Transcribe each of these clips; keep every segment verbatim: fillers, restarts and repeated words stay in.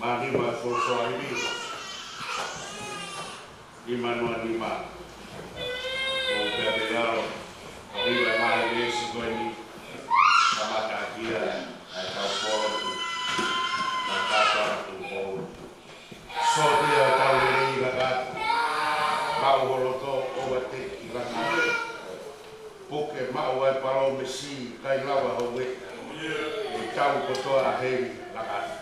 Nima Folofola Himi, nima noa nima. ʻOku ou pehē pē ʻe au, ʻoku ʻi ai e ngaahi veesi ko eni, kamata kia, ʻa e kau pōlotu, ʻa e kau pōlotu. Sōtia ʻetau lelei, laka atu. Maʻu ho loto ʻoua te ke laka. Puke maʻu ʻa e palōmesi, ʻikai lava houe. ʻE tau kotoa heli, laka atu.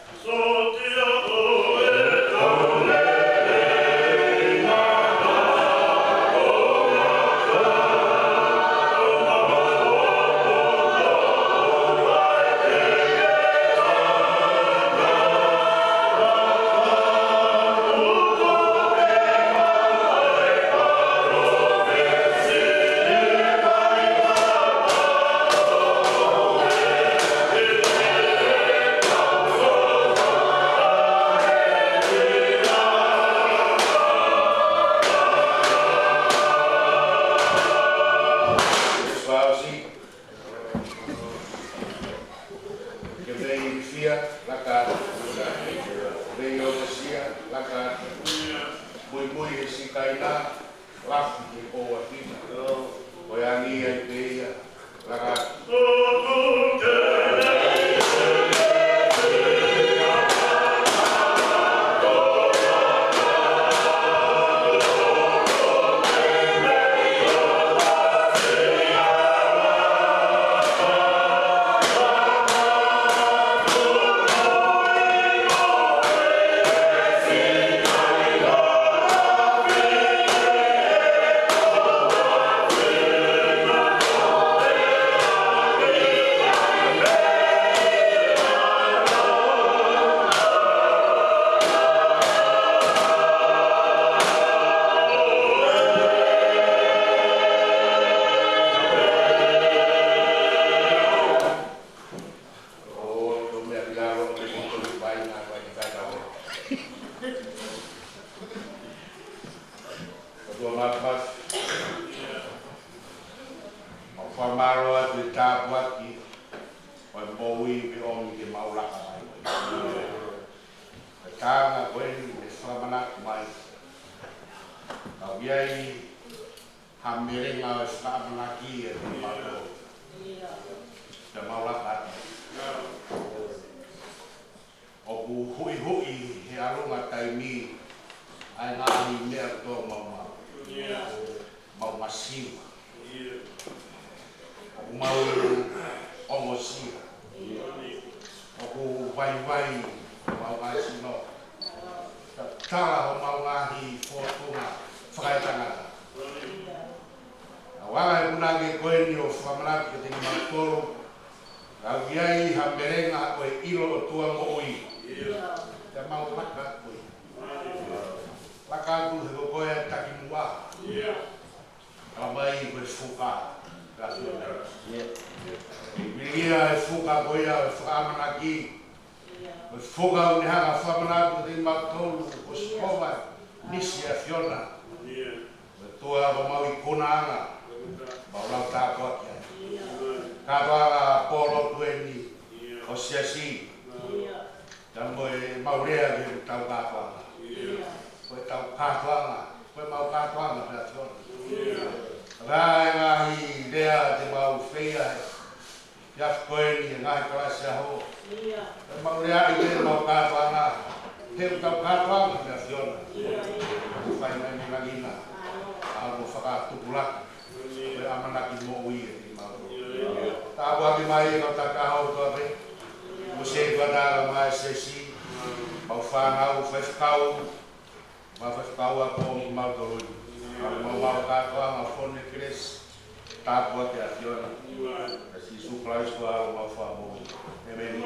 Ke mei fia, laka atu. Mei ʻonesia, laka atu. Muimui he sikaina, lafi ke ʻoua fina. Ko e angi ai pē ia, laka atu. ʻOtua Māfimafi, mau fakamālō atu he tāpuaki ʻo e moʻui pea ʻomi ke mau laka mai. Ko e taʻanga ko eni ne fakamanatu mai. Ka ʻoku ʻi ai ha melenga ʻo e fakaʻamanaki ʻiate kimautolu. Pea mau laka atu. ʻOku huʻihuʻi he ʻalunga taimi ʻa e ngaahi meʻa kotoa ʻoku mau maʻu. Mau masiva. ʻOku mau ongosia. ʻOku vaivai homau ngaahi sino. Tatala homau ngaahi fōtunga fakaetangata. ʻA e anga e punake ko eni ʻo fakamanatu kiate kimautolu, ka ʻoku ʻi ai ha melenga ʻo e ʻilo ʻOtua moʻui, pea mau laka atu. Laka atu he ko koe ʻa e takimuʻa. Tala mai ko e fuka. Ka sio mai. Meʻa ia ʻa e fuka ko ia ʻo e fakaʻamanaki. Ko e fuka ʻoku ne hanga ʻo fakamanatu kiate kimautolu ko Sihova Nisi ʻa e ʻAfiona. Ko e ʻOtua ʻoku mau ikunaʻanga, mau lau tāpuaki ai. Kātoanga pōlotu eni ʻo e siasi. Pea mo e mau lea ki heʻetau kātoanga. Ko ʻetau kātoanga, ko ʻemau kātoanga pē ʻAfiona. Ka ʻi ai e ngaahi lea te mau feia he efiafi ko eni, e ngaahi kalasi ʻaho. Pea mau lea ʻi heʻemau kātoanga. He ʻoku tau kātoanga pē ʻAfiona. Fai mai mei langi na. ʻA hoʻo fakatupulaki. Ko e ʻamanaki moʻui ʻiate kimautolu. Tāpuaki mai e kau taki ʻaho kotoa pē. Mo e setuata, kae ʻumaʻā e siasi. Mau fānau, faifekau. Mau faifekau ako mo kimautolu. Mau, mau kātoanga fone kelesi. Tāpuaki ʻAfiona. ʻIa Sīsū Kalaisi ko homau Fakamoʻui. ʻĒmeni.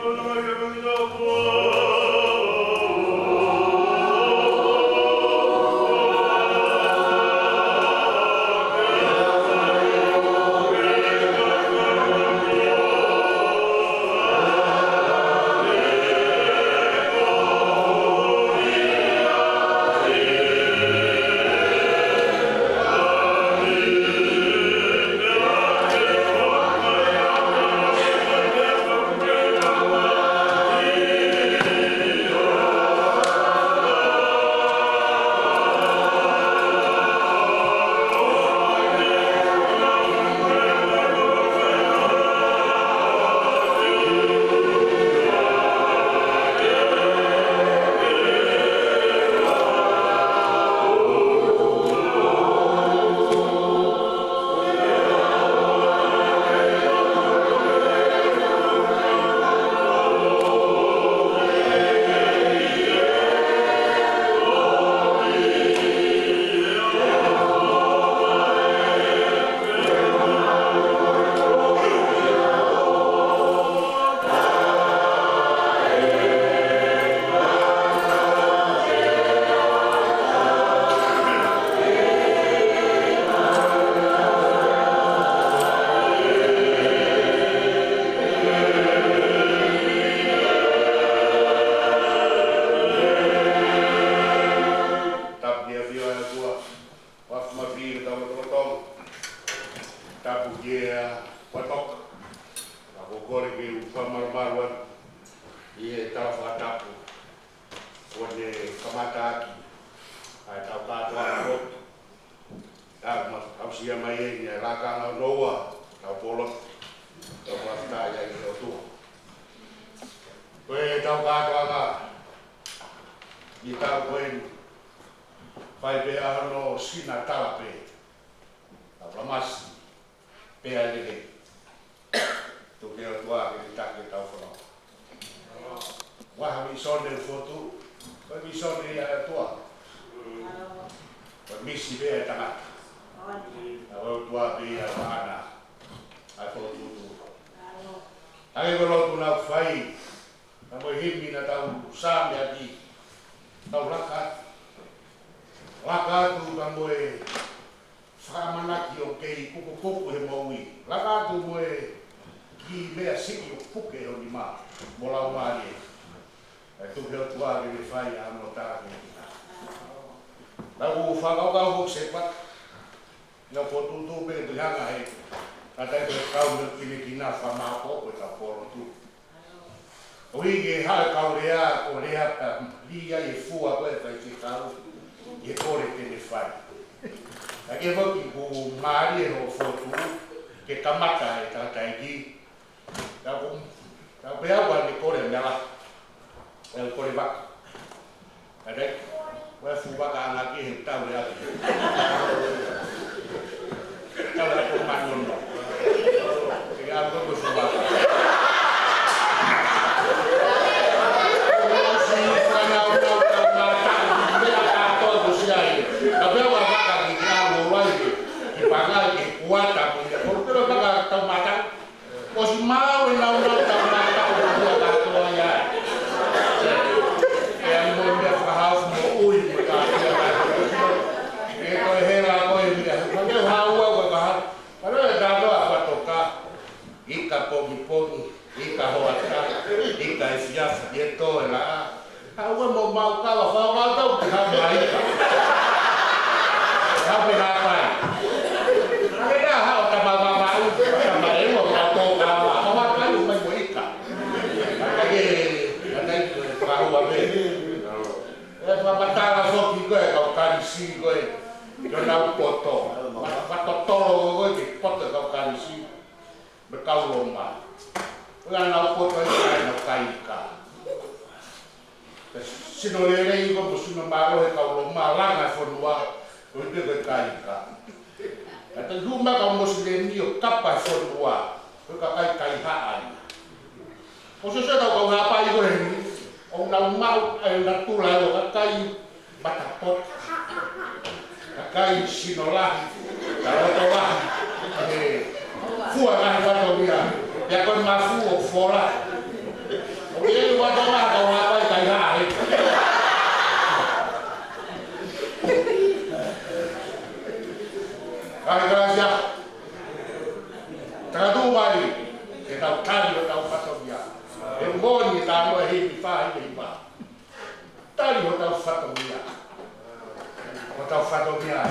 Mātaki ʻa e tau kātoanga lotu. Tau ma-, tau sio mai eni ʻa e lakanga ʻo e ʻOtua, tau polo, tau fakafetaʻi ʻa e ʻOtua. Ko e tau kātoanga ʻi he taʻu ko eni, fai pē ʻa hono sina tala pē. Tau lamasi pea lele. Tuku ke ʻOtua ke ne taki ʻetau fononga. Ua ha vīsone ʻo e fotu, ko e vīsone ia ʻa e ʻOtua. Ko e misi pē ʻa e tangata. ʻA e ʻOtua pē ia ʻoku ʻaʻana ʻa e fotu. Hangē ko e lotu naʻa ku fai, ka mo e himi naʻa tau sāme ʻaki, tau laka atu. Laka atu ka mo e fakaʻamanaki ʻoku kei kukukuku he moʻui. Laka atu mo e kiʻi meʻa siʻi ʻoku puke ho nima mo laumālie. ʻE tuku ke ʻOtua ke ne fai ʻa hono taki. Tau fakakaukau hoku sepa. Naʻa ku fokotuʻutuʻu pē ke tuʻu hanga he, ka tai ko e kau me kine kina fakamāʻopoʻopo ʻetau polo tu. ʻOku ʻi ai e kau lea, ko e lea pē lī ai e fua ko e fai ke kau, ʻi he kole te ne fai. Ka ke foki ku mālie hoʻo fokotuʻu, ke kamata e tangataʻeiki. Tau ko, tau pea ua ne kole mea la. Tau kole vaka. Ka tai, ua e fuʻu vaka ʻanga ki he tau lea ki. Tau lea ko manono. Ke au ko e fuʻu vaka. Si fanaunau tau mata, mea kātoa ko si ai. Ka pea ua vaka ki ke au ʻo wai. Ki pangai ke kuata ko ia. Ko pea vaka tau mata. Ko si mau e nau nau tau mata ko ia kātoa ia. Ke au mo mea fakahau mo ui mo kātoa ia. Ke ko e hela ko e mea. Mate hau au ka kaha. Mate e kātoa a kua toka. Ika pongipongi, ika hoʻatā, ika efiafi, ʻi he tō e laʻā. Ka ua mo mau kava, fau mau tau ki ha mai. Ka pe nā pai. Ka ke nā hao tama mama u, tama e ua, ka tō kava, ka wa kai u mai mo ika. Ka ke, ka tai ko e fakahua me. E fakamatala foki ko e kau kanisi ko e. Ko nau poto. Fakatotolo ko e ke poto kau kanisi. Mo e kau Loma. Ko ia nau poto ai ka nau kai ika. Ka sino lelei ko mo sino mālohi e kau Loma langa e fonua, ko ia ko e kai ika. Ka te huma kau Mosilemi ʻo kapa e fonua, ko e kakai kaihaʻa ia. Ko sio sio kau kau hapai ko heni, ʻo nau maʻu ai natula ʻo kakai matapotu. Kakai sino lahi, ka loto lahi, ʻe fua lahi fatongia, pea ko e mafu ʻo fola. ʻOku ʻi ai fatongia kau hapai kaihaʻa ē. Kae kāsia, takatuʻu mai, ke tau tali ʻo tau fatongia. ʻE moʻoni e tau ʻe hiki fai ke hiva. Tali hotau fatongia. Hotau fatongia.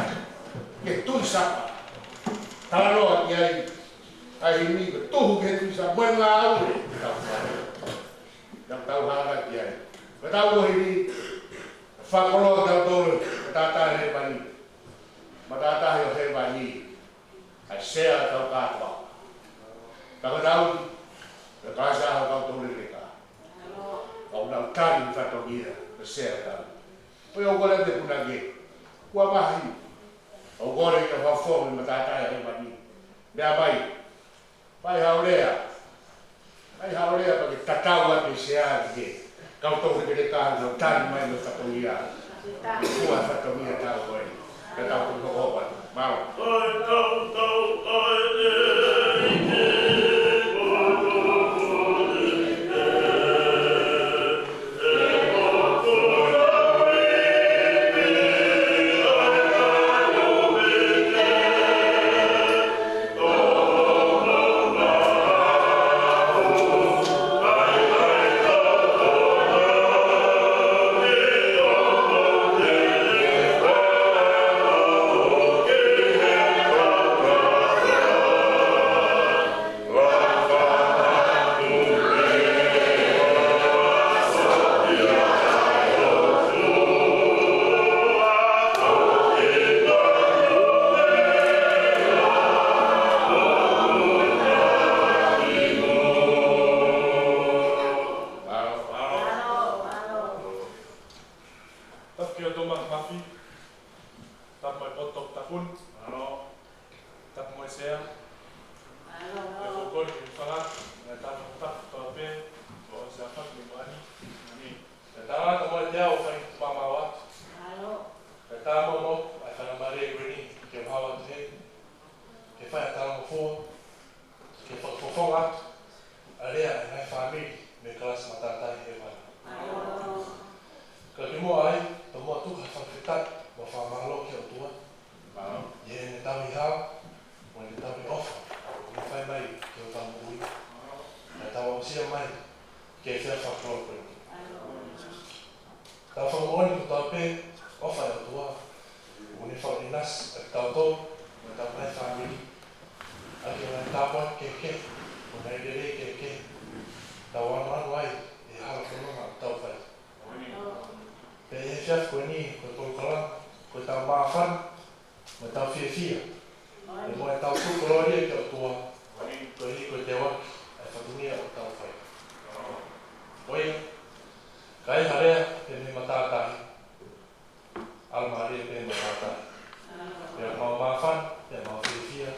Ke tui sapa. Talanoa ki ai. ʻA e himi ke tuhu ke tui sapa. Mo e ngāue. Tau fatongia. Tau tau hanga ki ai. Ko tau ʻo himi. Fakoloa tau tolu. Matātahi ʻo hēvani. Matātahi ʻo hēvani. ʻA e sea tau kātoa. Ka ko tau, ʻe kāsia ha kau tau leleka. Kau nau tali fatongia, ʻe sea tau. Ko ia ʻoku kole te puna ke. Kua mahi. ʻOku kole ke fafo me matātahi ʻa hēvani. Mea mai. Fai hao lea. Ai hao lea pea ke tatau atu e sea ki he kau tau leleka nau tali mai mo e fatongia. Fua fatongia tau koe. Ka tau ko hoho atu. Mālō. Mafi, tapu mo e potu toputapu ni. Mālō. Tapu mo e sea. Mālō. Pea ʻoku ou kole ke u fakatapu, mo e tapu kotoa pē, ʻo e sea fatu ni mani. Mani. Pea tapu mo e teau fai mamawa. Mālō. Pea tapu mo e faingamālie ko eni, ke u hao atu heni, ke fai ha talangofua, ke fakafofonga atu ʻa e lea ʻa e ngaahi fāmili mei he kalasi matātahi ʻe ua. Ka kimuʻa ai, tomuʻa tuku ha fakafetaʻi mo e fakamālō ki he ʻOtua ʻi heʻene tauhi hao mo ʻene tauhi ʻofa ʻoku ne fai mai ki hotau moʻui, kae tau aʻusia mai ki he efiafi fakakoló ni. Tau fakamoʻoni kotoa pē ʻofa ʻa e ʻOtua ʻoku ne fakaʻinasi ʻa kitautolu mo ʻetau ngaahi fāmili ʻaki e ngaahi tāpuaki kehekehe mo e ngaahi lelei kehekehe ʻoku tau ʻalu ai ʻi he hala fononga ʻoku tau fai. Pea ʻi he efiafi ko eni, ko e polokalama, ko ʻetau māfana mo ʻetau fiefia, pea mo ʻetau tuku kolōlia ki he ʻOtua, koeʻuhi ko e teuaki ʻa e fatongia ʻoku tau fai. Ko ia, ka ʻi ai ha lea pē mei he matātahi, ʻalu mālie pē mei he matātahi. Pea mau māfana, pea mau fiefia,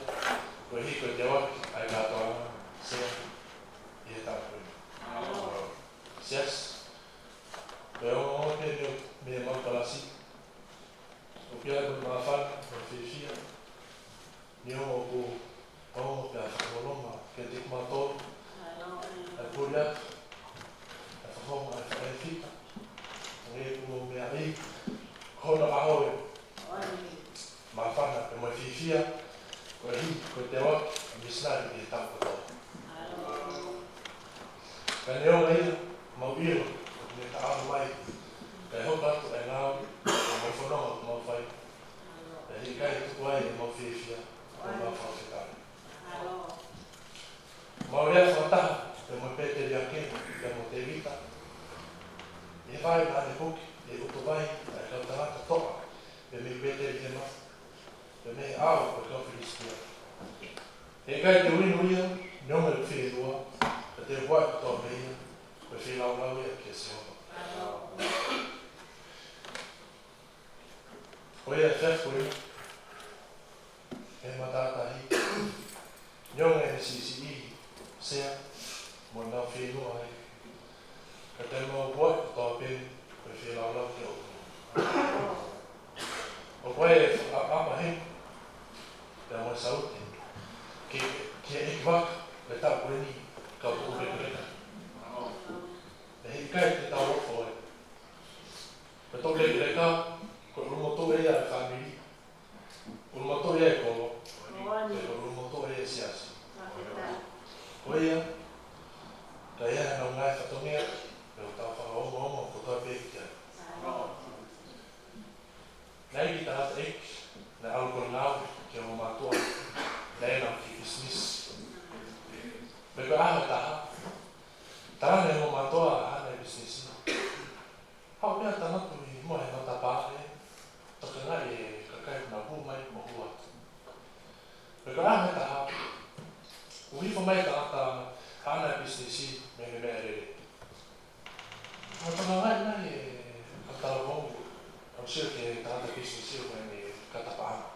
koeʻuhi ko e teuaki ʻa e kātoanga, sea, ʻi he taʻu ko eni. Siasi, ko e ongoongo pē mei, mei heʻemau kalasi, ʻoku ʻi ai ʻa e māfana mo e fiefia, neongo ʻoku ou ongo pē ʻa e fakaloloma kiate kimautolu, ʻa e puli atu ʻa e fakaongo ʻa e faʻē fika, hangē ko e meʻa ʻi, ko hono ʻaho ē. Māfana pē mo e fiefia, koeʻuhi ko e teuaki ʻa e misinale ʻi he taʻu kotoa. Ka neongo ia, mau ʻilo ʻoku ne taʻalo mai, kae hoko atu ʻa e ngāue mo e fononga ʻoku mau fai, pea ʻikai tuku ai ʻemau fiefia mo ʻemau fakafetaʻi. Mau lea fakataha pē mo e Pēteliake pea mo Tēvita ʻi he vahe naʻa ne puke ʻi he ʻutovai ʻa e kau tangata toʻa pē mei Pētelihema, pea mei he ʻao ʻo e kau Filisitia. He ʻikai te u inu ia, neongo ʻeku fielua, ka te u huaʻi kotoa pē ia, ko e feilaulau ia kia Sihova. Ko ia ʻa e efiafi ko eni, ʻe matātahi, neongo ʻene siʻisiʻi, sea, mo ʻenau fieinua ai, ka te mau huaʻi kotoa pē, ko e feilaulau ki he ʻOtua. ʻOku ʻi ai e fakaʻapaʻapa heni, pea mo e saute, ki, ki he ʻeikivaka ʻo e taʻu ko eni, kau tuʻu lekeleka. ʻE he ʻikai te tau ofo ai. Ko e tuʻu lekeleka, ko e ʻulumotuʻa ia ʻa e fāmili, ʻulumotuʻa ia ʻa e kolo, pea ko e ʻulumotuʻa ia ʻa e siasi. Ko ia, ka ʻi ai haʻanau ngaahi fatongia, pea ʻoku tau fakaongoongo kotoa pē ki ai. Naʻe ʻi ai e kiʻi tangataʻeiki naʻe ʻalu ko e ngāue ki he ongo mātuʻa naʻe ʻi ai ʻenau kiʻi pisinisi. Pea ko e ʻaho ʻe taha, tala ange ʻe he ongo mātuʻa ʻa ʻene pisinisi. Haʻu pē ʻo tangutu ʻi muʻa he matapā ʻo tokangaʻi e kakai ʻoku nau hū mai mo hū atu. Pea ko e ʻaho ʻe taha, ʻoku hifo mai e tangata ʻa ʻene pisinisi mei he meʻalele. ʻO tokangaʻi mai e kau talavou, ʻo sio ki he tangata pisinisi ʻoku ʻi ai e kata paʻanga.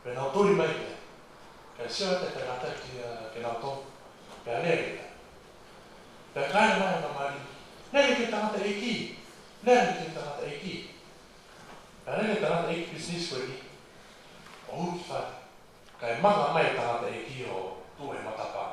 Pea nau tuli mai ki ai. Kae sio atu e tangata ki ai, ke nau tō. Pea lele ia. Pea kole mai ʻa e mali. Lele ki he tangataʻeiki. Lele ki he tangataʻeiki. Pea lele e tangataʻeiki pisinisi ko eni ʻo hū ki fale. Kae manga mai e tangataʻeiki ʻo tuʻu he matapā.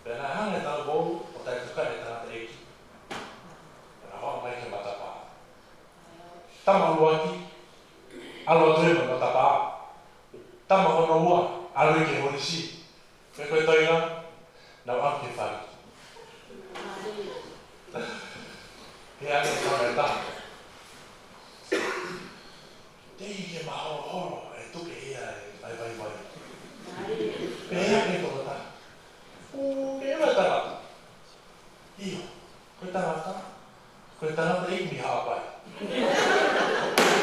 Pea naʻe hanga ʻe he talavou ʻo taʻetokaʻi e tangataʻeiki. Pea nau aʻu mai ki he matapā. Tama ʻuluaki, ʻalu atu ia mei he matapā. Tama hono ua, ʻalu ia ki he holisi. Pea ko e toenga, nau aʻu ki fale. Pehē ange ʻe he tangata ʻe taha, teʻeki ke maholoholo e tuku ʻe ia ʻa e vaivai. Pehē ange ʻe he tangata, ʻoku ke ʻilo e tangata? ʻIo, ko e tangata, ko e tangataʻeiki mei Haʻapai.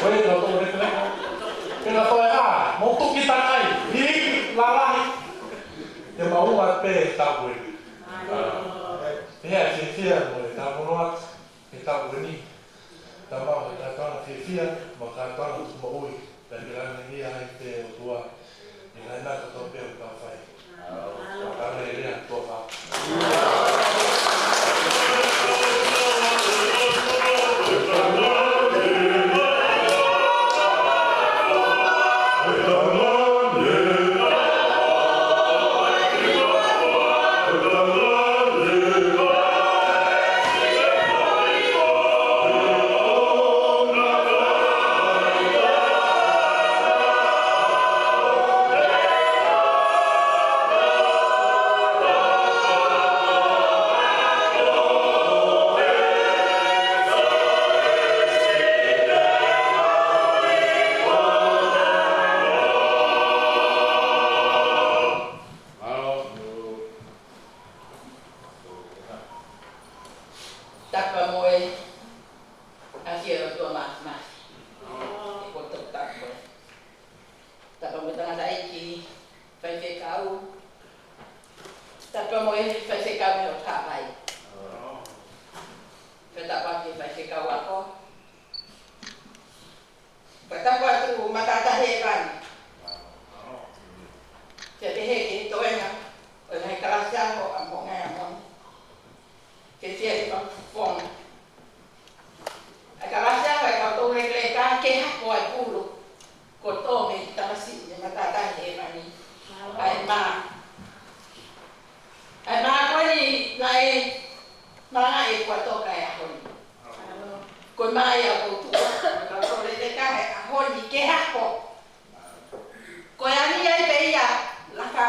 Ko e kau tō lekeleka. Takai, hiki, lalahi. Te mau ʻoatu pē he taʻu ko eni. Pea fiefia mo e taʻu ko eni. He taʻu ko eni. Tau maʻu e kātoanga fiefia, mo e kātoanga moʻui. Pea ke langilangiʻia ai pē ʻOtua. ʻI he ngaahi meʻa kotoa pē ʻoku tau fai. Fakalevelea, tuʻa fa. Tapu mo e ʻAfio ʻOtua Māfimafi. ʻE ko e toki tapu mo e. Tapu mo e tangataʻeiki faifekau. Tapu mo e faifekau mei Haʻapai. Pea tapu ki he faifekau ako. Pea tapu atu matātahi hēvani. Pea pehē ki he toenga ʻo e ngaahi kalasi ako ʻa Moʻunga Heamoni. Ke sia ki he fonga. ʻA e kalasi ako ʻa e kau toulekeleka ke hako ʻa e pulu. Ko e tō mei he tamasiʻi mei he matātahi hēvani. ʻA e mā. ʻA e mā ko eni naʻe mā ʻa e Puatoka he ʻaho ni. Ko e mā ia ʻoku tuʻu ʻa e kau toulekeleka he ʻaho ni ke hako. Ko e angi ai pē ia, laka.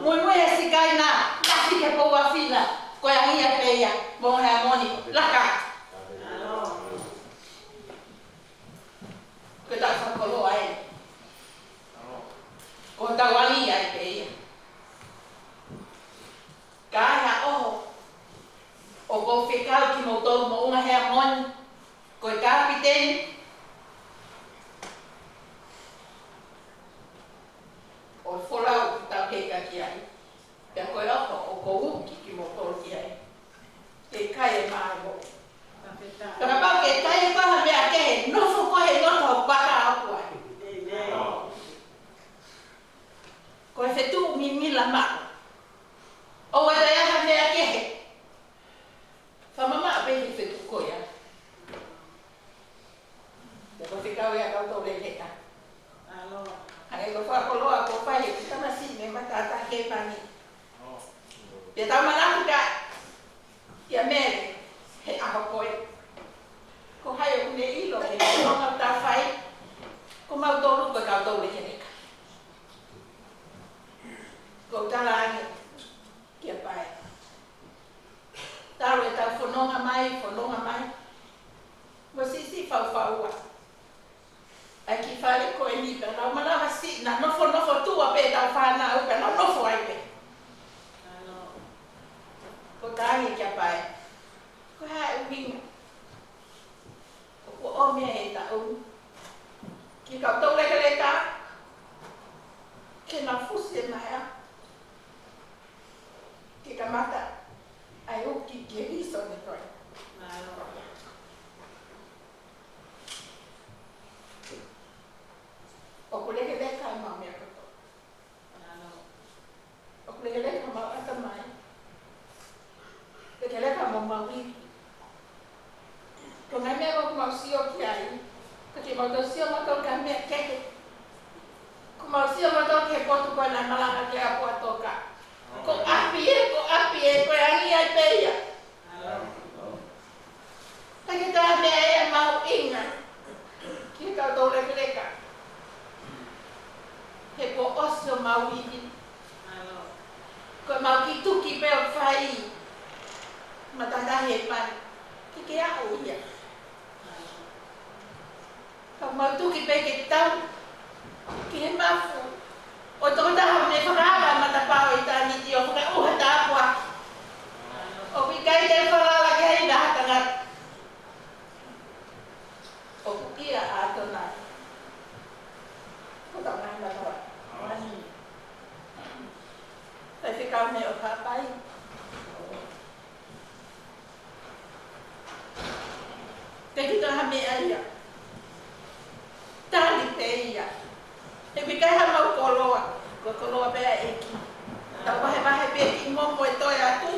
Muimui he sikaina, lafi ki he pou ʻa Fina. Ko e angi ai pē ia, Moʻunga Heamoni, laka. Ko e taʻu fakakoloa ē. Ko e taʻu angi ai pē ia. Ka ʻi he ʻaho, ʻoku ou fekau kimoutolu Moʻunga Heamoni, ko e kapiteni ʻo e folau ʻoku tau heka ki ai. Pea ko e ʻaho ʻoku ou uki kimoutolu ki ai. Ke kai e mā ʻo e moʻui. Pea kapau ke kai e koe ha meʻa kehe, nofo koe he loto ʻo paka aku ai. Ko e fetuʻu mimila maʻu. ʻOua te ʻi ai ha meʻa kehe. Fakamamaʻo pē he fetuʻu ko ia. Pea ko e fekau ia ʻa e kau toulekeleka. Hangē ko e fakakoloa kuo fai ʻe he tamasiʻi mei he matātahi hēvani. Pea tau manatu kia Mele he ʻaho ko ē. Ko hai ʻoku ne ʻilo ki he fononga ʻoku tau fai? Ko mautolu ko e kau toulekeleka. Ko u tala ange kia Pae. Talu ʻetau fononga mai, fononga mai. Mo siʻisiʻi faufaua. ʻA e kiʻi fale ko eni pea nau manavasiʻi, naʻa nofo nofo tuʻa pē ʻetau fānau pea nau nofo ai pē. Ko u tala ange kia Pae. Ko e hā e ʻuhinga ʻoku ʻomi ai e taʻu ni ki he kau toulekeleka ke nau fusi e maea ke kamata ʻa e uki ki he lēsoni ko ē. ʻOku lekeleka ʻemau meʻa kotoa. ʻOku lekeleka homau ʻatamai. Lekeleka homau ivi. Ko e ngaahi meʻa ʻoku mau sio ki ai, ka ke mau tau sio mautolu ki he meʻa kehe. Ko mau sio mautolu ki he potu ko ē naʻe malanga ki ai ʻa Puatoka. Ko ʻapi ē, ko ʻapi ē, ko e angi ai pē ia. Ka ke tā meʻa ia mahuʻinga ki he kau toulekeleka. He kuo ʻosi homau ivi. Ko ʻemau kiʻi tuki pē ʻoku fai matātahi hēvani. Ke ke aʻu ia. Ka mau tuki pē ke tau ki he mafu ʻo e tokotaha ʻoku ne fakaava e matapā ʻo ʻitāniti ʻo fakaʻuha tāpuaki. ʻOku ʻikai te u falala ki ai ha tangata. ʻOku ʻia ʻa Atonai. Ko tau ngaahi matawa. Faifekau Meʻohapai. Te kita ha meʻa ia. Tali pē ia. He ʻikai ha mau koloa. Ko e koloa pē ʻa e ʻEiki. Tau vahevahe pē ki momo e toe atu.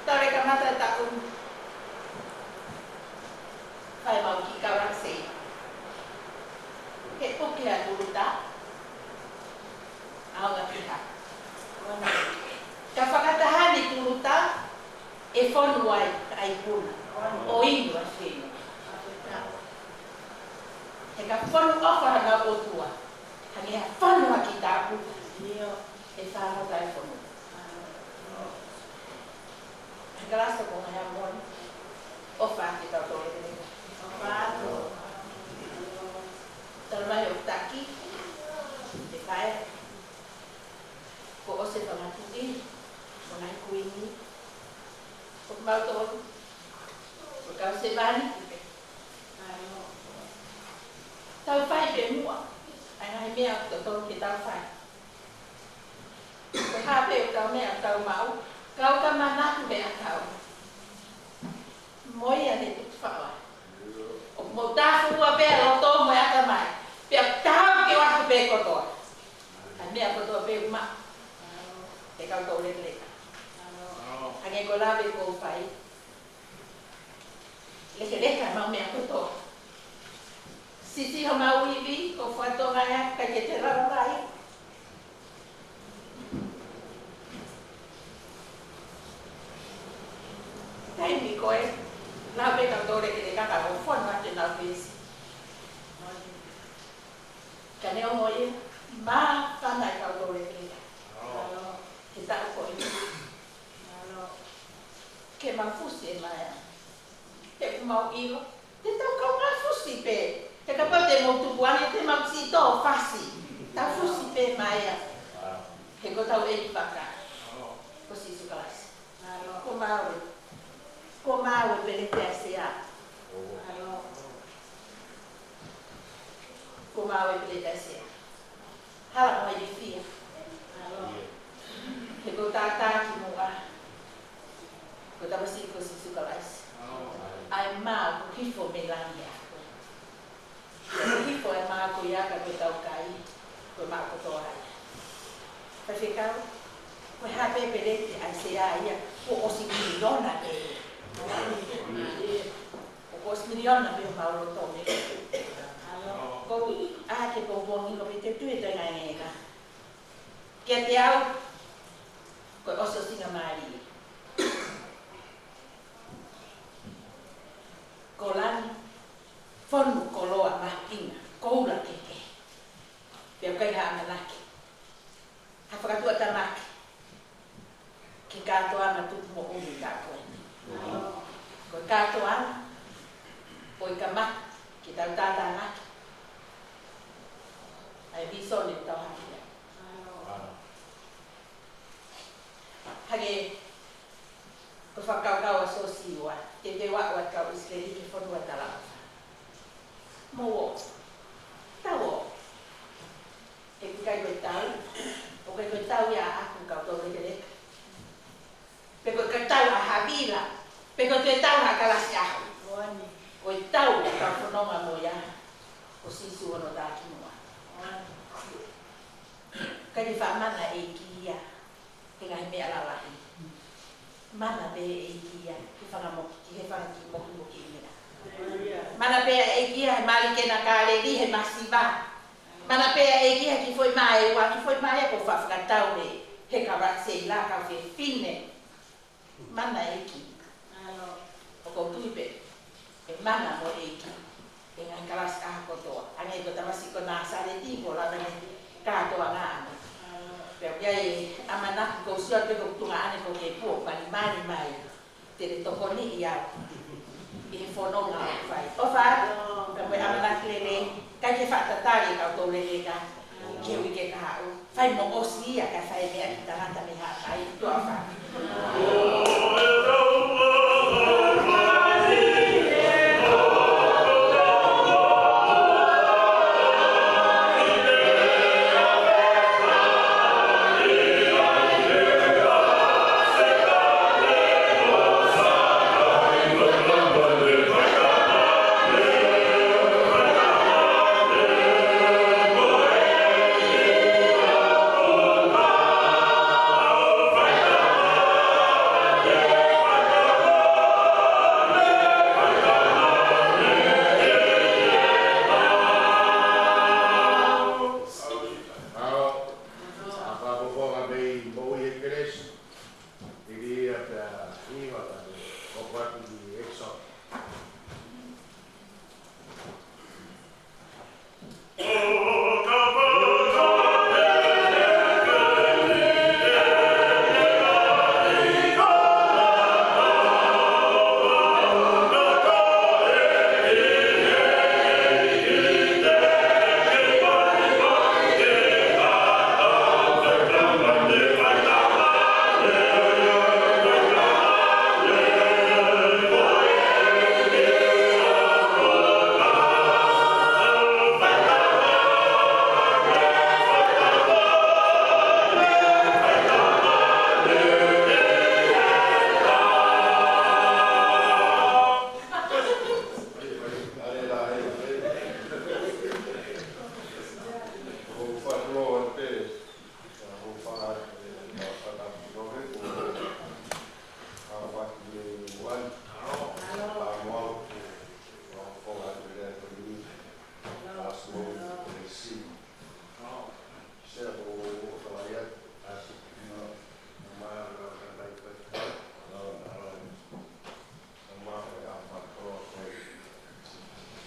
Tau lele kamata e taʻu. Fai mau ki Kalasei. He ʻuke ʻa Tuluta. ʻAonga ki ha. Ka fakataha ni Tuluta, ʻe fonu ai ʻa e ikuna. ʻO inu ʻa e fenu. He ka fonu ʻofa hanga ʻOtua. Hangē ha fonu ʻa ki tapu. ʻE fānau ka e fonu. He kalasi ko ngā moni. ʻOfa ke tau tole tele. ʻOfa atu. Tala mai ʻo taki. Te kai. Ko ʻose fanga tuʻi. Mo ngai kuini. Ko mau tolu. Ko kau sevāniti pē. Tau fai pē muʻa. ʻAi ngaahi meʻa ʻoku totonu ke tau fai. Ko e hā pē ʻetau meʻa ʻoku tau maʻu, kau ka manatu meʻa kau. Mo ia ne tuku faʻo. ʻOku mou tāfua pē ʻa loto mo e ʻatamai. Pea tau ke ʻoatu pē kotoa. ʻA e meʻa kotoa pē uma. ʻE kau tau lekeleka. Hangē ko e lave ʻoku ou fai. Lekeleka mau meʻa kotoa. Sisi homau ivi, ko fatonga ia, ʻikai ke te lava mai. Taimi ko ē, lau pē kau tau lekeleka ka ʻo fonu atu ʻenau peesi. Ka neongo ia, māfana e kau tau lekeleka. He taʻu ko ē. Ke mau fusi e maea. He ʻoku mau ʻilo. Te tau kau ngā fusi pē. He kapau te mau tupu ange, te mau sito fasi. Tau fusi pē maea. He ko tau ʻEiki faka. Ko Sīsū Kalaisi. Ko mau ē. Ko mau ē Peleti ʻAisea. Ko mau ē Peleti ʻAisea. Hala mo e ilifia. He ko tātā ki muʻa. Ko tamasiʻi ko Sīsū Kalaisi. ʻA e mā ʻoku hifo mei langi ʻa koe. Ko hifo e mā ko ia ka ko e tau kai. Ko e mā kotoa ia. Faifekau, ko e hā pē Peleti ʻAisea ia, ko ʻosi miliona pē. Ko ʻosi miliona pē mau loto mei. Ko ʻa ke ko bongi ko pē te tui e toe ngai ngai ka. Kiate au, ko e ʻosiʻosingamālie. Ko langi, fonu koloa mahuʻinga, koula kehekehe. Pea ʻikai ha ʻamanaki. Ha fakatuʻatāmaki. Ke kātoanga tupu moʻui ʻi he taʻu ko eni. Ko e kātoanga, ko e kamata, ke tau tātānaki. ʻA e vīsone ʻoku tau haki ai. Hangē, ko e fakakaukau ʻa Sosiua, te ne ʻave ʻa e kau ʻIsileli ki he fonua talaʻofa. Mou ō. Tau ō. He ʻikai ko e tau. ʻOku ʻikai ko e tau ia ʻaʻaku kau tau lekeleka. Pe ko e tau ʻa Havila. Pe ko e tau ʻa Kalasi ʻaho. Ko e tau ʻoku tau fononga mo ia. Ko Sīsū hono takimuʻa. ʻIkai ke faʻa mana ʻEiki ia he ngaahi meʻa lalahi. Mana pē ʻEiki ia he fanga moki, he fanga kiʻi mokiʻi meʻa. Mana pē ʻEiki ia he mali kena Kāleli he masiva. Mana pē ʻEiki ia he kiʻi foʻi mā ʻe ua, kiʻi foʻi mā ia ko e fakatau he, he kau Seila kau fefine. Mana ʻEiki. ʻOku ou tui pē. ʻE mana mo ʻEiki. ʻE ngaahi kalasi ʻaho kotoa. Hangē ko e tamasiʻi ko Nāsaleti ko e lava ne kātoanga ʻana. Pea ʻoku ʻi ai e ʻamanaki ko Sio te ko Tunga ʻAne ko ke puo malimali mai. Te ne tokoniʻi au. ʻI he fononga ʻoku fai. ʻOfa, pea mo e ʻamanaki lelei. ʻIkai ke faʻa tatali e kau tau lekeleka. Ki he uike kahaʻu. Fai mo ʻosi ia ka fai meʻa ki tangata mei Haʻapai. Tuʻa ʻofa. Exodus.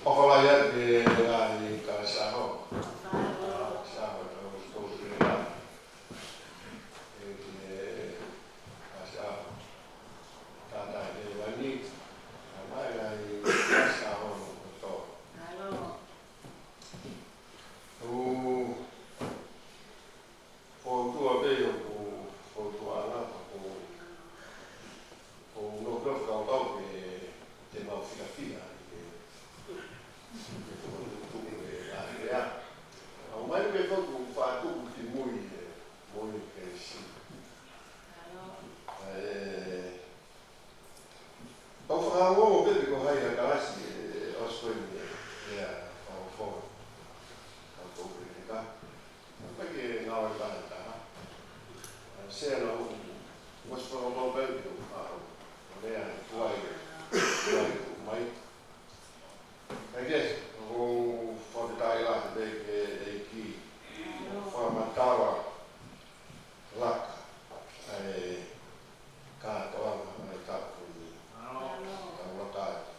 ʻOfa lahi atu ki he ngaahi kalasi ʻaho. Kalasi ʻaho ʻa e Toketā. ʻE ki he kalasi ʻaho. Tātāʻi ʻi he langi. Kae ʻumaʻā e ngaahi kalasi ʻaho kotoa. ʻOku ou fakaʻutua pē hoku fakaʻutuʻanga, ʻoku ou, ʻoku ou nofo fakakaukau ke te mau fiefia ʻi he, ʻi he fokotuʻutuʻu ʻo e ʻāngelo. ʻOmai pē foki ʻeku fakatupu kimui he moʻui ʻa Kalaisi. ʻE, Tau fakaongo pē pe ko hai ha kalasi ʻe ʻosi ko eni ʻa e fakafofonga. Tau tau pē ka. Tau pē ke ngāue lahi taha. Sea na u, ʻosi fakaongo pē ke u fakaongo. ʻO lea tuai, tuai ʻoku mai. Kae kehe, ʻoku ou fakafetaʻi lahi pē ki he ʻEiki. Fakamatala laka ʻa e kātoanga ʻa e taʻu ko eni. Tau laka atu.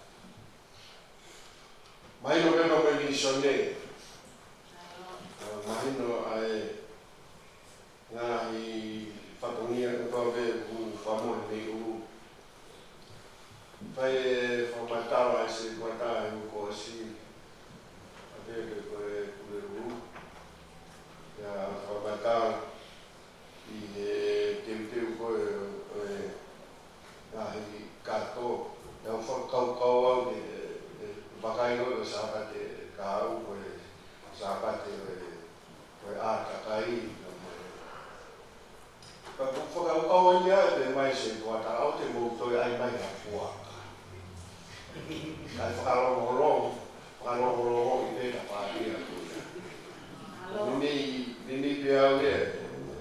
Mahino pē ko e mīsone. Mahino ʻa e ngaahi fatongia kotoa pē ʻoku fakamoʻoni mei ʻulu. Fai e fakamatala ʻa e sētuata ʻi he kuo ʻosi. ʻA pē pē ko e Pulelulu. ʻIo, fakamatala ʻi he teuteu ko ē ʻo e ngaahi kato. Naʻá ku fakakaukau au ke, ke vakai ʻo e Sāpate kahaʻu ko e Sāpate ʻo e, ko e ʻātakai, ka ʻoku ou fakakaukau ai ia ʻe pehē mai e sētuata ʻoua te mou toe ʻai mai ha puaka. Kae fakalongolongo, fakalongolongo ʻi he tapaʻia ko ia. Mimi, mimi pē au ia,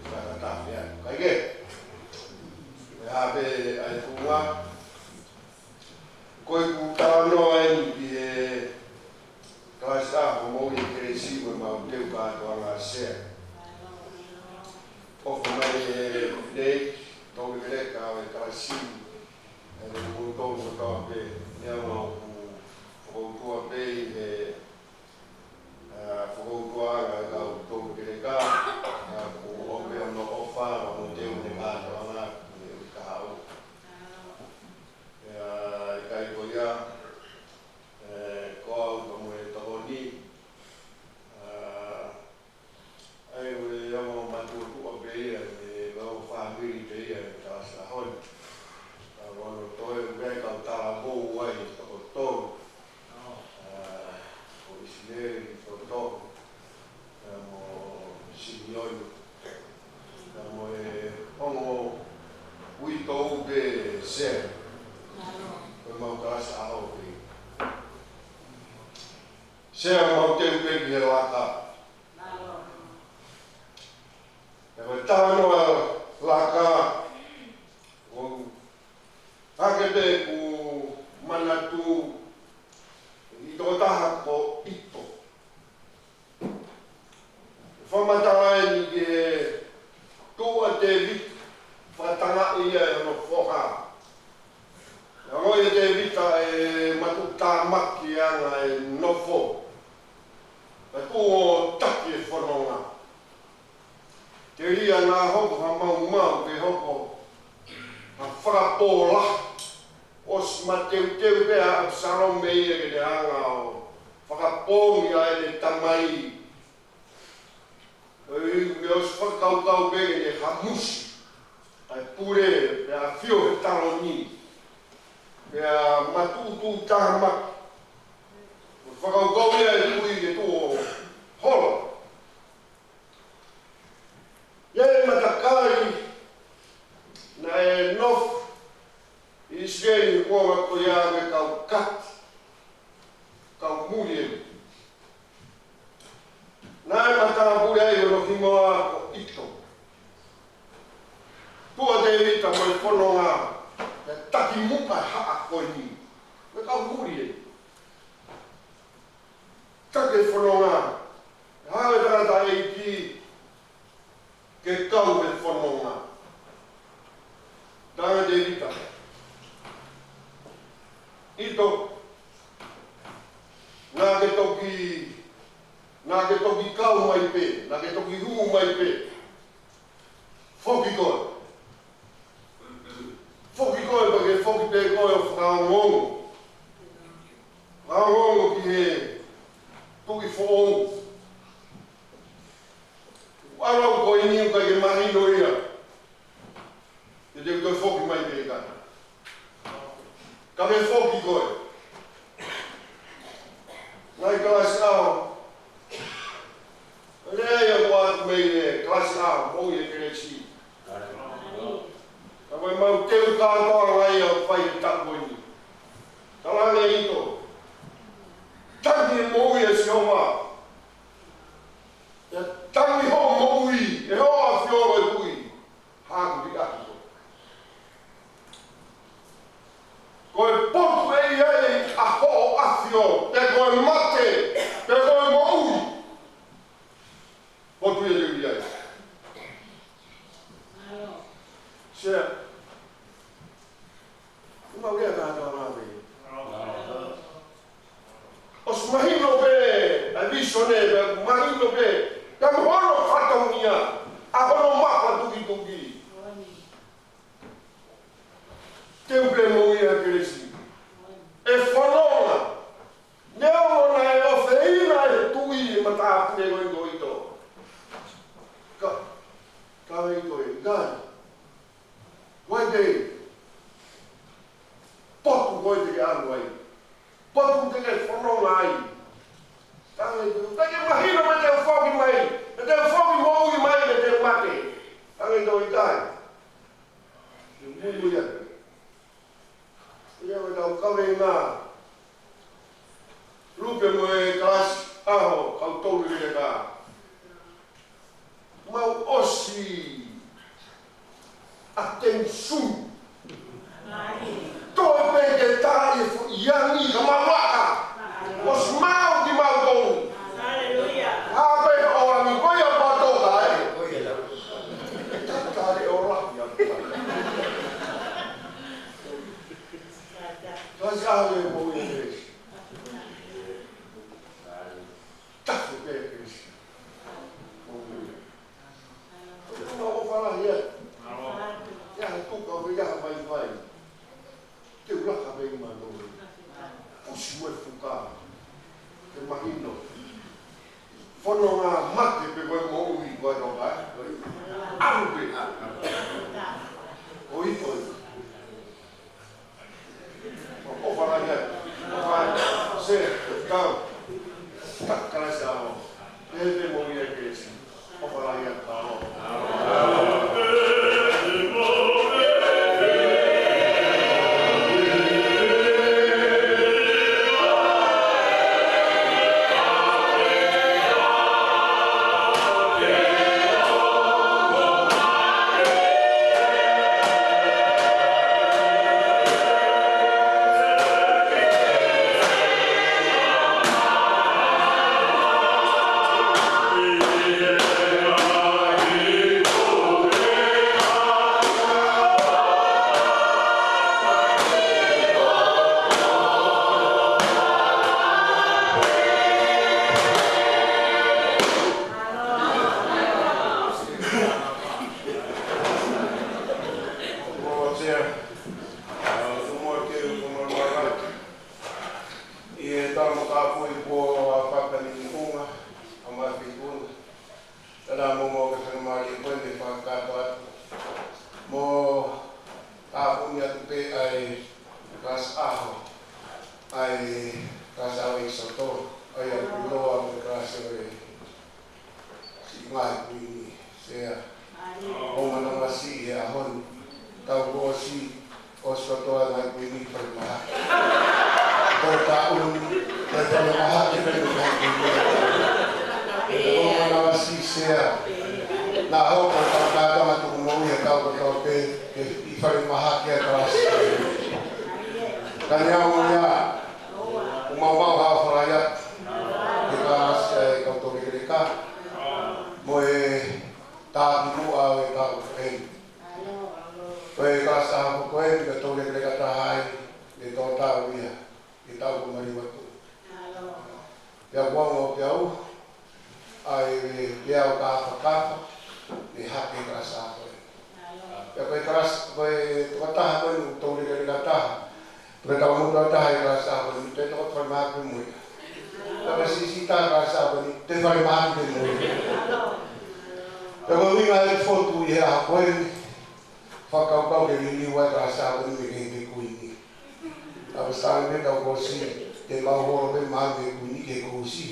fakatafe atu. Kae kehe, ʻe hā pē ʻa e tuʻunga, ko ʻeku talanoa eni ki he kalasi ʻaho moʻui ʻa Kalaisi mo ʻemau teu kātoanga sea. ʻOfa mai e nei, tau ke leka ʻo e kalasi, ʻa e koutou kotoa pē, neongo ʻoku ou fakaʻutua pē ʻi he, ʻa, fakaʻutuʻanga ʻa e kau tau ke leka, ʻa, ʻoku ou ʻofa mo teu ʻene kātoanga, ʻi he ʻuhi kahaʻu. ʻIo, ʻikai ko ia, ʻe, ko au ka mo e tokoni, ʻa, ʻa ia ʻoku ou matuʻotuʻa pē ia, ʻi he kau fāmili pē ia ʻi he kalasi ʻaho ni. Ka ʻoku ou toe ʻi ai e kau talavou ai toko tolu. ʻA, ko ʻIsileli Toto, ʻa, mo Simioni, ʻa, mo e ongo uitou pē sea. Ko ʻemau kalasi ʻaho pē. Sea mau teu pē ki he laka. ʻE ko e talanoa laka, ʻoku hake pē ʻeku manatu ʻi he tokotaha ko ʻIto. Fakamatala eni ki he tuʻa ʻo Tēvita, fakatangaʻi ia ʻe hono foha. Naʻe ongoʻi ʻe Tēvita tāmaki ʻa e anga e nofo. Pea tuʻu ʻo taki e fononga. Telia naʻa hoko ha maumau ke hoko ha fakapō lahi. ʻOsi mateuteu pē ʻa ʻApisalome ia ke ne hanga ʻo fakapoongi ʻa ʻene tamai. ʻOi, ʻosi fakakaukau pē ke ne hamusi ʻa e pule, pea ʻafio he taloni, pea matuʻutuʻu tāmaki. Fakakaukau ia ʻa e tuʻi ke tuʻu ʻo hola. ʻI he matakali naʻe nofo ʻi ʻIsileli, ko e kau Kati, kau muli ē. Naʻe matāpule ai hono hingoa ko ʻIto. Tuʻu ʻa Tēvita mo e fononga, ʻo taki muʻa e haʻa ko eni. Ko e kau muli ē. Taki e fononga. Haʻu e tangataʻeiki ke kau he fononga. Talaange ʻe Tēvita, ʻIto, naʻa ke toki, naʻa ke toki kau mai pē, naʻa ke toki hū mai pē. Foki koe. Foki koe, pea ke foki pē koe ʻo fakaongoongo. Fakaongoongo ki he tuʻi foʻou. ʻAlu au ko eni ʻoku ʻikai ke mahino ia pe te u toe foki mai pe ʻikai. Ka ke foki koe. Ngaahi kalasi ʻaho. Lea ia kuo ʻatu mei he kalasi ʻaho, moʻui he kelesi. Ka ko e mau teu kātoa ngai ʻoku fai he taʻu ko eni. Talaange ʻe ʻIto, tangi e moʻui ʻa Sihova. ʻIo, tangi hoʻo moʻui, ʻe hoʻo ʻafio ʻo e kui. Haku di aku ko. Ko e potu ʻe ʻi ai ʻa hoʻo ʻafio, pe ko e mate, pe ko e moʻui. Potu ia te u ʻi ai. Sea. Uma uia ka to ma me. ʻOsi mahino pē ʻa e visone, pea mahino pē, pea mo hono fatongia, ʻa hono mafatukituki. Teu pē moʻui he kelesi. ʻE fononga. Neongo naʻe ʻofeina ʻe he tuʻi e matāpule ko eni ko ʻIto. Ka, ka ʻe ʻIto ē, ʻikai. Vai te, potu ko ē te ke ʻalu ai. Potu te ke fononga ai. Talaange ʻe ʻIto, ʻikai ke mahino pe te u foki mai, pe te u foki moʻui mai, pe te u mate. Talaange ʻe ʻIto, ʻikai. Te u muimui atu. Ia, ʻo tau kaveinga. Lupe mo e kalasi ʻaho, kau tolu leleka. Mau ʻosi ʻa e tenisiu. Toe pē ke tā e foʻi angi ka mau aka. ʻOsi mau ki mau tolu. Haleluia. ʻA pē ʻo angi ko ia patoka ē. Tatale ʻo lahi ʻa pē. Kalasi ʻaho e moʻui e kelesi. Tafu pē e kelesi. Moʻui. Ko e tuna o fala ia. Ia he tuka o ia ha vaivai. Te u laka pē ma no. Pusi mo e fuka. Ke mahino. Fononga, mate pe ko e moʻui ko e toka. ʻAlu pē. ʻOi, ʻoi. ʻOfa lahi atu. ʻOfa, se, tau. Takalasi ʻaho. Pehē pē moʻui e kelesi. ʻOfa lahi atu, tau. ʻA e kalasi ʻEkisoto, ʻa ia ʻoku ʻiloa ko e kalasi ʻo e siʻi ngaahi kuini, Sea. ʻOku manavasiʻi he ʻaho ni, tau ʻosi, ʻosi kotoa e ngaahi kuini ki falemahaki. Ko e taʻu ni, ko e falemahaki pē mo e ngaahi kuini. ʻOku manavasiʻi Sea. Naʻa hoko e kau kātoanga tukumoʻui he taʻu kotoa pē, ke ʻi falemahaki ʻa e kalasi. Ka neongo ia, ʻoku mau maʻu ha fakaʻapaʻapa atu ki he kalasi ʻa e kau toulekeleka mo e tākimuʻa ʻo e kau ʻeni. Ko e kalasi ʻa e kau ʻeni, ko e toulekeleka taha ai, ne tō tau ia, ʻi he taʻu kuo maliu atu. Pea kuo ongo pē au, ʻa e, pea u ka fakafo, ne hake kalasi ʻa e kau ʻeni. Pea ko e kalasi, ko e tokotaha ko eni, toulekeleka taha. Ko e tau motu taha ʻi he kalasi ʻa e kau ʻeni, te toko falemahaki mo ia. Pea ko e siʻisiʻi taha kalasi ʻa e kau ʻeni, te falemahaki mo ia. Pea ko e ʻuhinga e fotu ʻi he ʻaho ko eni, fakakaukau ke liliu ʻa e kalasi ʻa e kau ʻeni mei he kuini. ʻA e sāme kau kosi, te mau holo pē mai mei he kuini ki he kosi.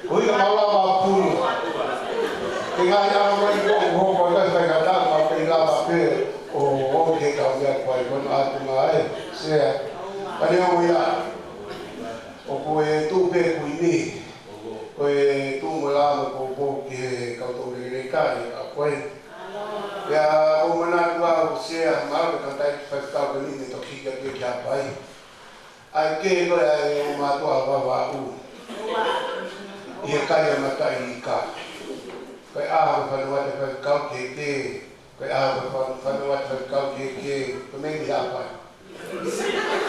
Ko ia mau lava pulu. Ke ngaahi ʻaho mai ko ʻoku hoko atu e faingataʻa, mau kei lava pē ʻo, ʻo ke kau ia kuai kono atu mai, Sea. Ka neongo ia, ʻoku tuʻu pē kuini, ko e tuʻu mo e lava mo e poupou ki he kau toulekeleka ʻi he ʻaho ko eni. Pea ʻoku ou manatu au Sea, mahalo ko e tangataʻeiki faifekau ko eni ne toki hiki atu ki Haʻapai. ʻA e kē ko ē ʻa e ongo mātuʻa Vavaʻu ʻi he kai ʻa e mataʻi ika. Ko e ʻaho ko e fanongo atu e faifekau ki he kē, ko e ʻaho ko e fa-, fanongo atu e faifekau ki he kē, ko e meʻa ni Haʻapai.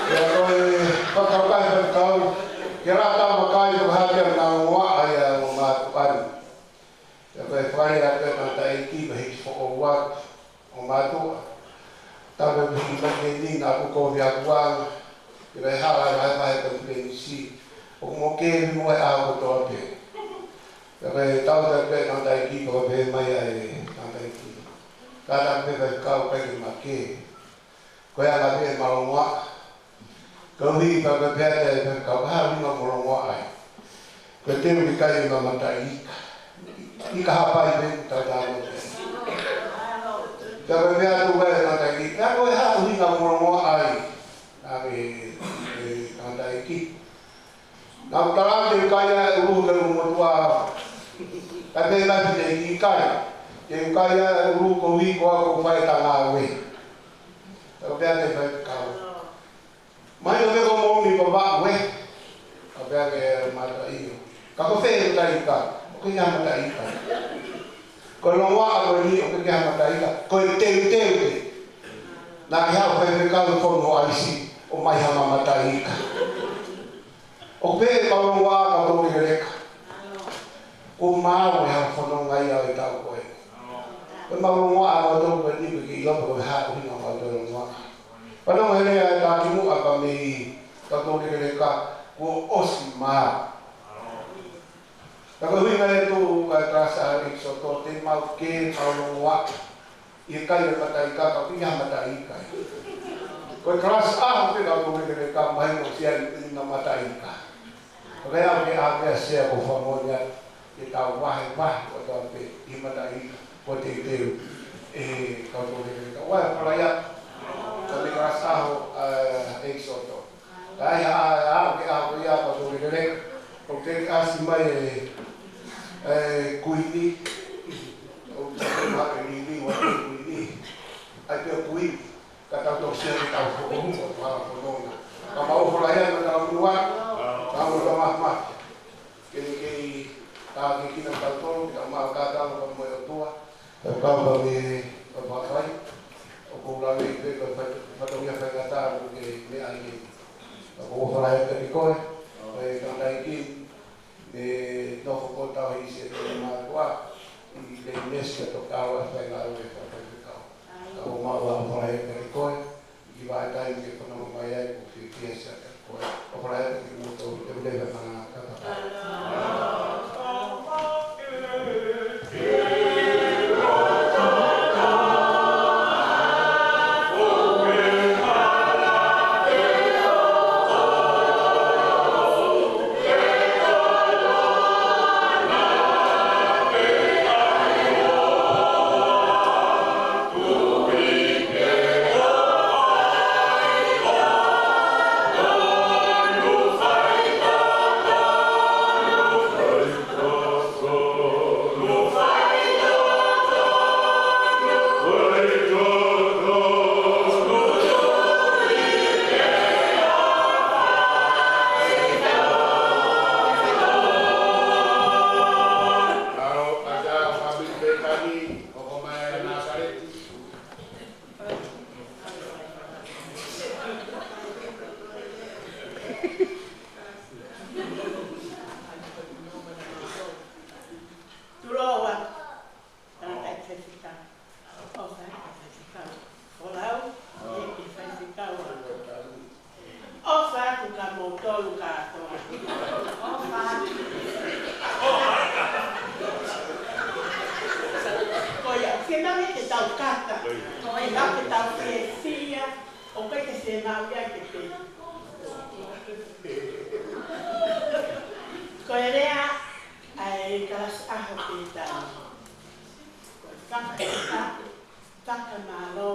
Pea ko e fakakaukau ʻa e faifekau, ke lata makai ko e hake ʻa e ngaahi ongo ʻa e ongo mātuʻa ni. Pea ko e fai atu e tangataʻeiki, pea hiki foʻou atu ʻo mātuʻa. Tau pē hiki mai ke ni naʻa ku kovi aku ʻa, ke vai hala e vai vai konifelenisi. ʻOku mou kei muʻa ʻi he ʻaho kotoa pē. Pea ko e tau tau pē tangataʻeiki, pea ko e pehē mai ʻa e tangataʻeiki. Ka tau pē faifekau kai ke make. Ko e anga pē ʻemau longoaʻa. Ka ʻuhi pea ko e pehē atu e faifekau, ko e hā e ʻuhinga hoʻomou longoaʻa ai? Ko e teu ke kai ʻema mataʻi ika. Ika Haʻapai pē ʻoku tau talanoa ki ai. Pea ko e pehē atu ʻe he tangataʻeiki, pea ko e hā e ʻuhinga hoʻomou longoaʻa ai? Naʻe, e, tangataʻeiki. Naʻa ku talaatu ke u kai ʻa e ʻulu ki he ʻulu motuʻa. Kae pehē mai ʻe he tangataʻeiki, ʻikai. Ke u kai ʻa e ʻulu koeʻuhi ko au ʻoku ou fai e ngāue. Pea ko e pehē atu e faifekau, mahino pē ko hoʻomou ʻi Vavaʻu ē. Pea pehē atu e mataʻi ika. Ka ko fē e mataʻi ika? ʻOku ʻikai ha mataʻi ika. Ko e longoaʻa ko eni, ʻoku ʻikai ha mataʻi ika. Ko e teuteu pē. Naʻa ke haʻu faifekau ʻo fonu ho ʻaisi, ʻomai haʻama mataʻi ika. ʻOku pehē ʻemau longoaʻa kau toulekeleka. Kuo maau e halafononga ia ʻo e taʻu ko ē. Ko ʻemau longoaʻa kau toulekeleka ni, ke ʻilo pe ko e hā e ʻuhinga ʻemau longoaʻa. Fanongo he lea ʻa e tākimuʻa ka mei kau toulekeleka, kuo ʻosi maau. Ka ko e ʻuhinga ia ʻoku tuʻu ʻa e kalasi ʻEkisoto, te mau kei mau longoaʻa ʻi he kai ʻa e mataʻi ika, ka ʻoku ʻikai ha mataʻi ika. Ko e kalasi ʻaho pē kau toulekeleka, mahino ʻoku ʻi ai ʻena mataʻi ika. Ka ko e ʻaho ke ʻave ʻa Sea ko e fakamoʻoni atu, ke tau vahevahe kotoa pē ʻi he mataʻi ika, ko e teuteu ʻe he kau toulekeleka. ʻOua ʻe fakaʻamu, ka mei he kalasi ʻaho, ʻa, ʻEkisoto. Ka ʻi he ʻaho, ʻaho ko ia kau toulekeleka, ʻoku ʻasi mai e, e kuini, ʻoku ʻasi mai e liliu ʻa e kuini. ʻAi pē ʻa e kuini, ka tau toki sio ki he tau foʻou, ko e halafononga. Ka mau ʻofa lahi atu, ka tau mua, ka mau ʻofa mafimafi. Ke ne kei tākiekina kitautolu, ke tau maʻu e kātaki mo e ʻOtua. Pea kau ka mei Vavaʻu, ʻoku ou lave pē ko e fai-, fatongia faingataʻa ʻoku ke meʻa ai. ʻOku ou ʻofa lahi atu kiate koe, ko e tangataʻeiki, ne nofo ko e tauhi ʻi he mātuʻa, ʻi he mesi ka toki ʻalu ʻo fai ngāue fakafaifekau. ʻOku ou maʻu ʻa e ʻofa lahi atu kiate koe, ʻi he vahaʻa taimi ke fanongo mai ai, ʻoku ou fiefia ʻi he ʻaho ko eni. ʻOfa lahi atu kiate kimoutolu, te u leva mana kata. Tuloa. Tangataʻeiki faifekau. ʻOfa atu faifekau. Folau, ʻEiki faifekau. ʻOfa atu kia moutolu kātoa. ʻOfa atu. Ko ia, ke nau ke tau kata. Ko ia, ke tau fiefia. ʻOku ʻikai ke fiemaʻu ia ke pehē. Ko e lea ʻa e kalasi ʻaho Pētani. Ko e faka-, fakamālō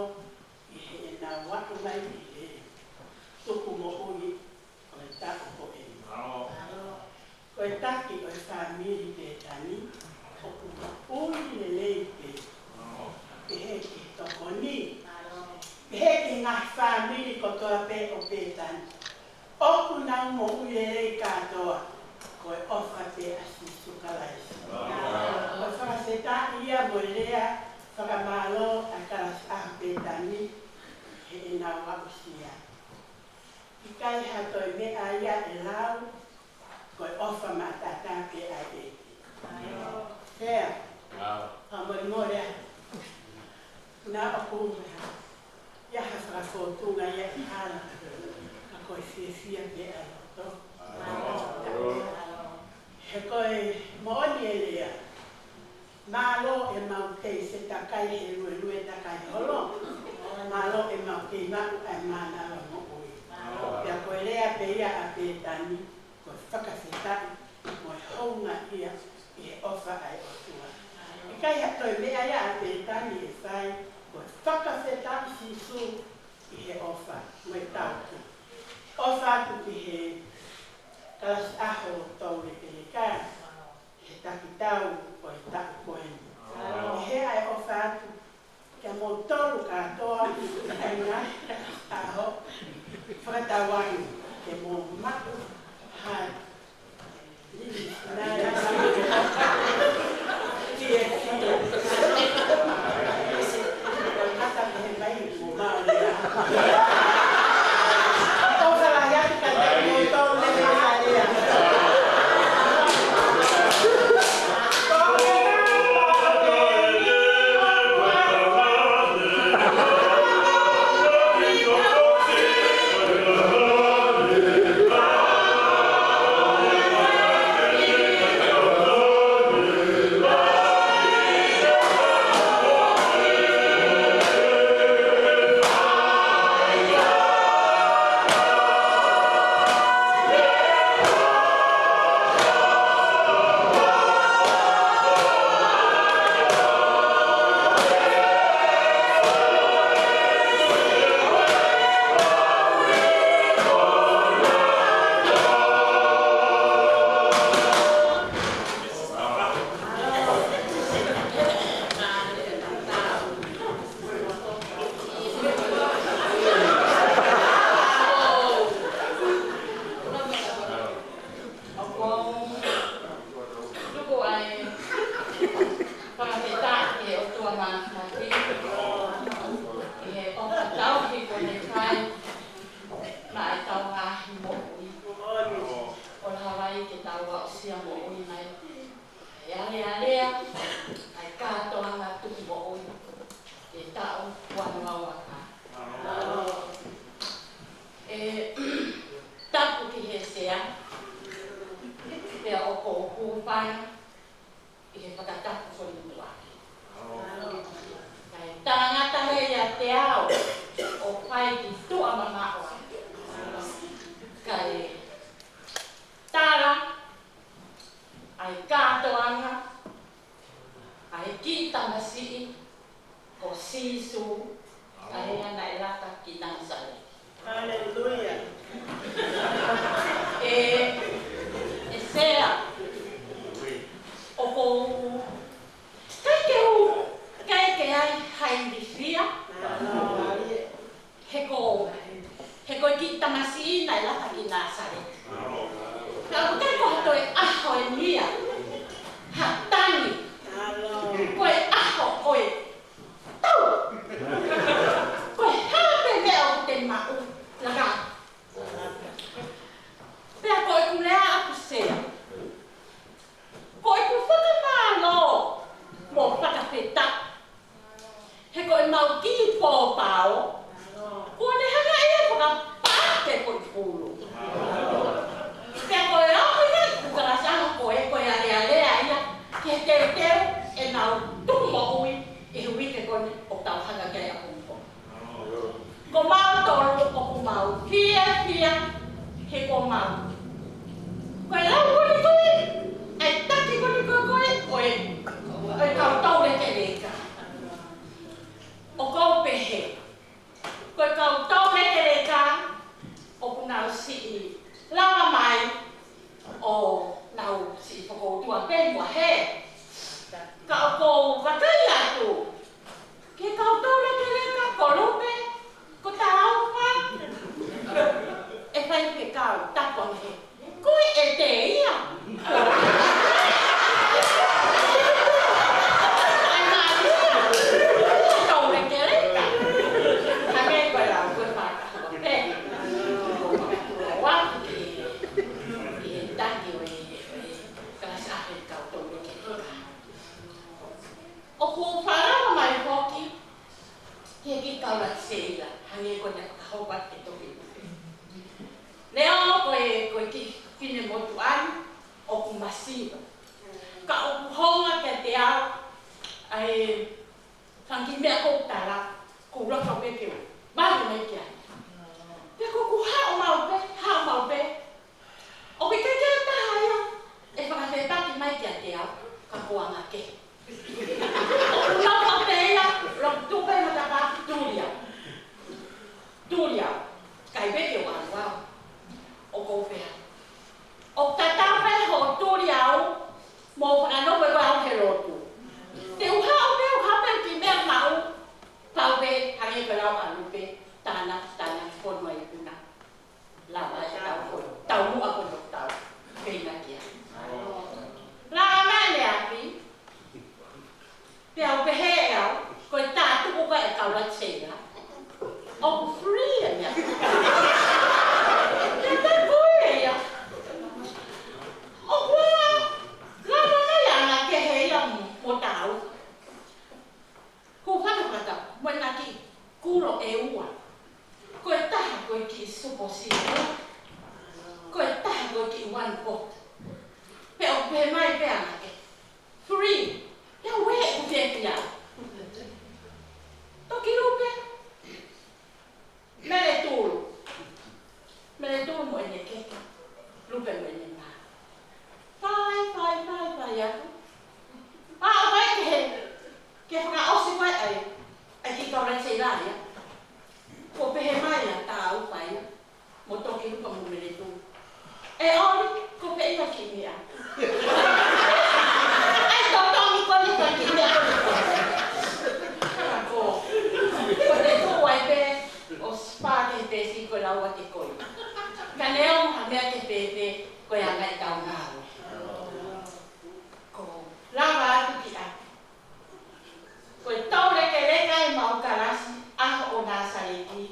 ʻi heʻenau aʻu mai ʻi he tuku moʻui ʻo e taʻu ko eni. Ko e taki ʻo e fāmili Pētani, ʻoku moʻui lelei pē. Pehē ki he tokoni. Pehē ki he ngaahi fāmili kotoa pē ʻo Pētani. ʻOku nau moʻui lelei kātoa, ko e ʻofa pē ʻa Sīsū Kalaisi. Ko e fakafetaʻi ia mo e lea fakamālō ʻa e kalasi ʻaho Pētani, heʻenau aʻusia. ʻIkai ha toe meʻa ia ʻe lau, ko e ʻofa maʻataʻatā pē ʻa e ʻEiki. Fair. Fakamolemole ā. Naʻa ʻoku ʻi ai ha fakafōtunga ia ʻi hala, ka ko e fiefia pē ʻa e loto. He ko e moʻoni e lea, mālō ʻemau kei setakai he luelue takai holo. Mālō ʻemau kei maʻu ʻa e mānava moʻui. Pea ko e lea pē ia ʻa Pētani, ko e fakafetaʻi mo e houngaʻia ʻi he ʻofa ʻa e ʻOtua. ʻIkai ha toe meʻa ia ʻa Pētani ʻe fai, ko e fakafetaʻi Sīsū ʻi he ʻofa mo e tauhi. ʻOfa atu ki he kalasi ʻaho Toulekeleka, he takitau ʻo e taʻu ko eni. Pehē ʻa e ʻofa atu kia moutolu kātoa, ʻa e ngaahi ʻaho fakatauange ke mou maʻu ha lili. Nā, nā, nā. Tie, tie. Kata ke he mai, mo mau lea. ʻOfa lahi atu kia moutolu ne maʻu lea. ʻOku ou tuku ʻa e fakafetaʻi ki he ʻOtua Māfimafi, ʻi he ʻofa tauhi kuo ne fai maʻa ʻetau ngaahi moʻui. ʻO lava ai ke tau aʻusia moʻui mai. ʻA e alealea, ʻa e kātoanga tuku moʻui, ʻi he taʻu ua noa ua fā. ʻE tapu ki he sea, pea ʻoku ou kūpai ʻi he fakatapu ko eni ʻoku ʻi ai. Kae talangata hē ʻiate au ʻo fai ki tuʻa mamaʻo ai. Kae tala ʻa e kātoanga ʻa e kiʻi tamasiʻi ko Sīsū, ʻa ia naʻe lata ki Nasaleti. Haleluia. ʻE, ʻe sea, ʻoku ou, ʻikai ke u, ʻikai ke ʻi ai ha ilifia. He ko, he ko e kiʻi tamasiʻi naʻe lata ki Nasaleti. Ka ʻoku ʻikai ko ha toe ʻaho ʻe meʻa ha tangi. Ko e ʻaho ko e tau. Ko e hā pē meʻa ʻoku te maʻu, laka. Ko e lau ko eni ko ē, ʻa e taki ko eni ko ē, ko e, ko e kau toulekeleka. ʻOku ou pehē, ko e kau toulekeleka, ʻoku nau siʻi lava mai, ʻo nau siʻi fokoutua pē muʻa hē. Ka ʻoku ou vakai atu ki he kau toulekeleka, ko Lupe, ko Taufa, ʻe fai pē kau tapu ange he ko e ʻete ia. ʻAi mai ia, toulekeleka. Hangē ko e lau ko ē fakahua pē. Ko e fakahua ki he taki ʻo e, ʻo e kalasi ʻa e kau toulekeleka. ʻOku ou fakalava mai foki ki he kiʻi kau Laʻi Seila, hangē ko ʻene fakahoko atu ki he tohi. Leʻo, ko e, ko e kiʻi finemotuʻa ni ʻoku masiva. Ka ʻoku hounga kiate au ʻa e fanga kiʻi meʻa ʻoku ou tala, ʻoku ou laka pē ke u malu mai ki ai. Pea ko ʻeku haʻu maʻu pē, haʻu maʻu pē, ʻoku ʻikai ke ʻi ai ha taha ia ʻe fakafepaki mai kiate au, ka ko e anga kehe. ʻOku laka pē ia, laka tuʻu pē matapā, tuli au. Tuli au. ʻIkai pē ke u ʻalu au. ʻOku ou pehē, ʻoku tatau pē hoʻo tuli au mo hoʻo fakanofo ʻe koe au he lotu. Te u haʻu pē, u haʻu pē ki he meʻa maʻu, pau pē hangē ko e lau ʻa Lupe, tānaki, tānaki fonua ikuna. Lava e tau ko, taumuʻa ko ʻetau tau. Pehē mai ki ai. Lava mai ʻene ʻapi. Pea u pehē ʻe au, ko e tā tuku ko ē ʻa e kau Laʻi Seila, ʻoku free ʻa e meʻa. Ke te koe ia. ʻOku ʻa, lava mai anga kehe ia mo, mo tau. Ko e fakatapu, mo e ngaahi kulo ʻe ua. Ko e taha ko e kiʻi supo siu. Ko e taha ko e kiʻi one pot. Pea u pehē mai pē anga kehe, free. Pea u ʻeke ʻeku fiefia. Toki Lupe. Meletulu. Meletulu mo ʻene keke. Lupe mo ʻene mā. Fai, fai, fai, fai atu. ʻA, ʻa, fai ke he, ke fakaʻosi ko ē ʻa e, ʻa e kiʻi kau Laʻi Seila ia. Ko e pehē mai ʻa Taufa ia mo Toki Lupe mo Meletulu. ʻE ʻOli, ko e pehē ia kiʻi meʻa. ʻAi totongi ko eni ko e kiʻi meʻa ko eni. Ko, ko e tuʻu ai pē ʻo spā ke pesi ko e lau ʻa e koi. Ka ne ʻomi ha meʻa ke pēpē ko e anga ʻetau ngāue. Ko e lava atu ki ʻapi. Ko e toulekeleka ʻemau kalasi ʻaho ʻo Nāsaleti,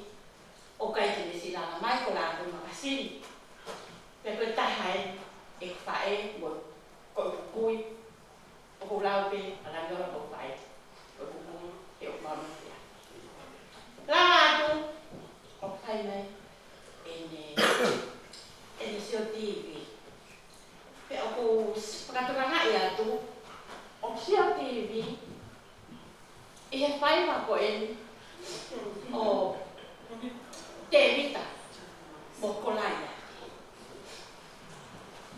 ʻoku ʻikai ke ne siʻi lava mai, ko e lau ko e makasini. Pea ko e taha ʻeni ʻeku faʻē mo ʻeku kui. ʻOku ou lau pē ʻa Laniola ko e faʻē, ʻoku kui, he ʻoku mau nofo ia. Lava atu, ʻoku fai mai ʻene, ʻene sio TV. Pea ʻoku ou fakatokangaʻi atu, ʻoku sio TV ʻi he faiva ko eni ʻo Tēvita mo Kolaiate.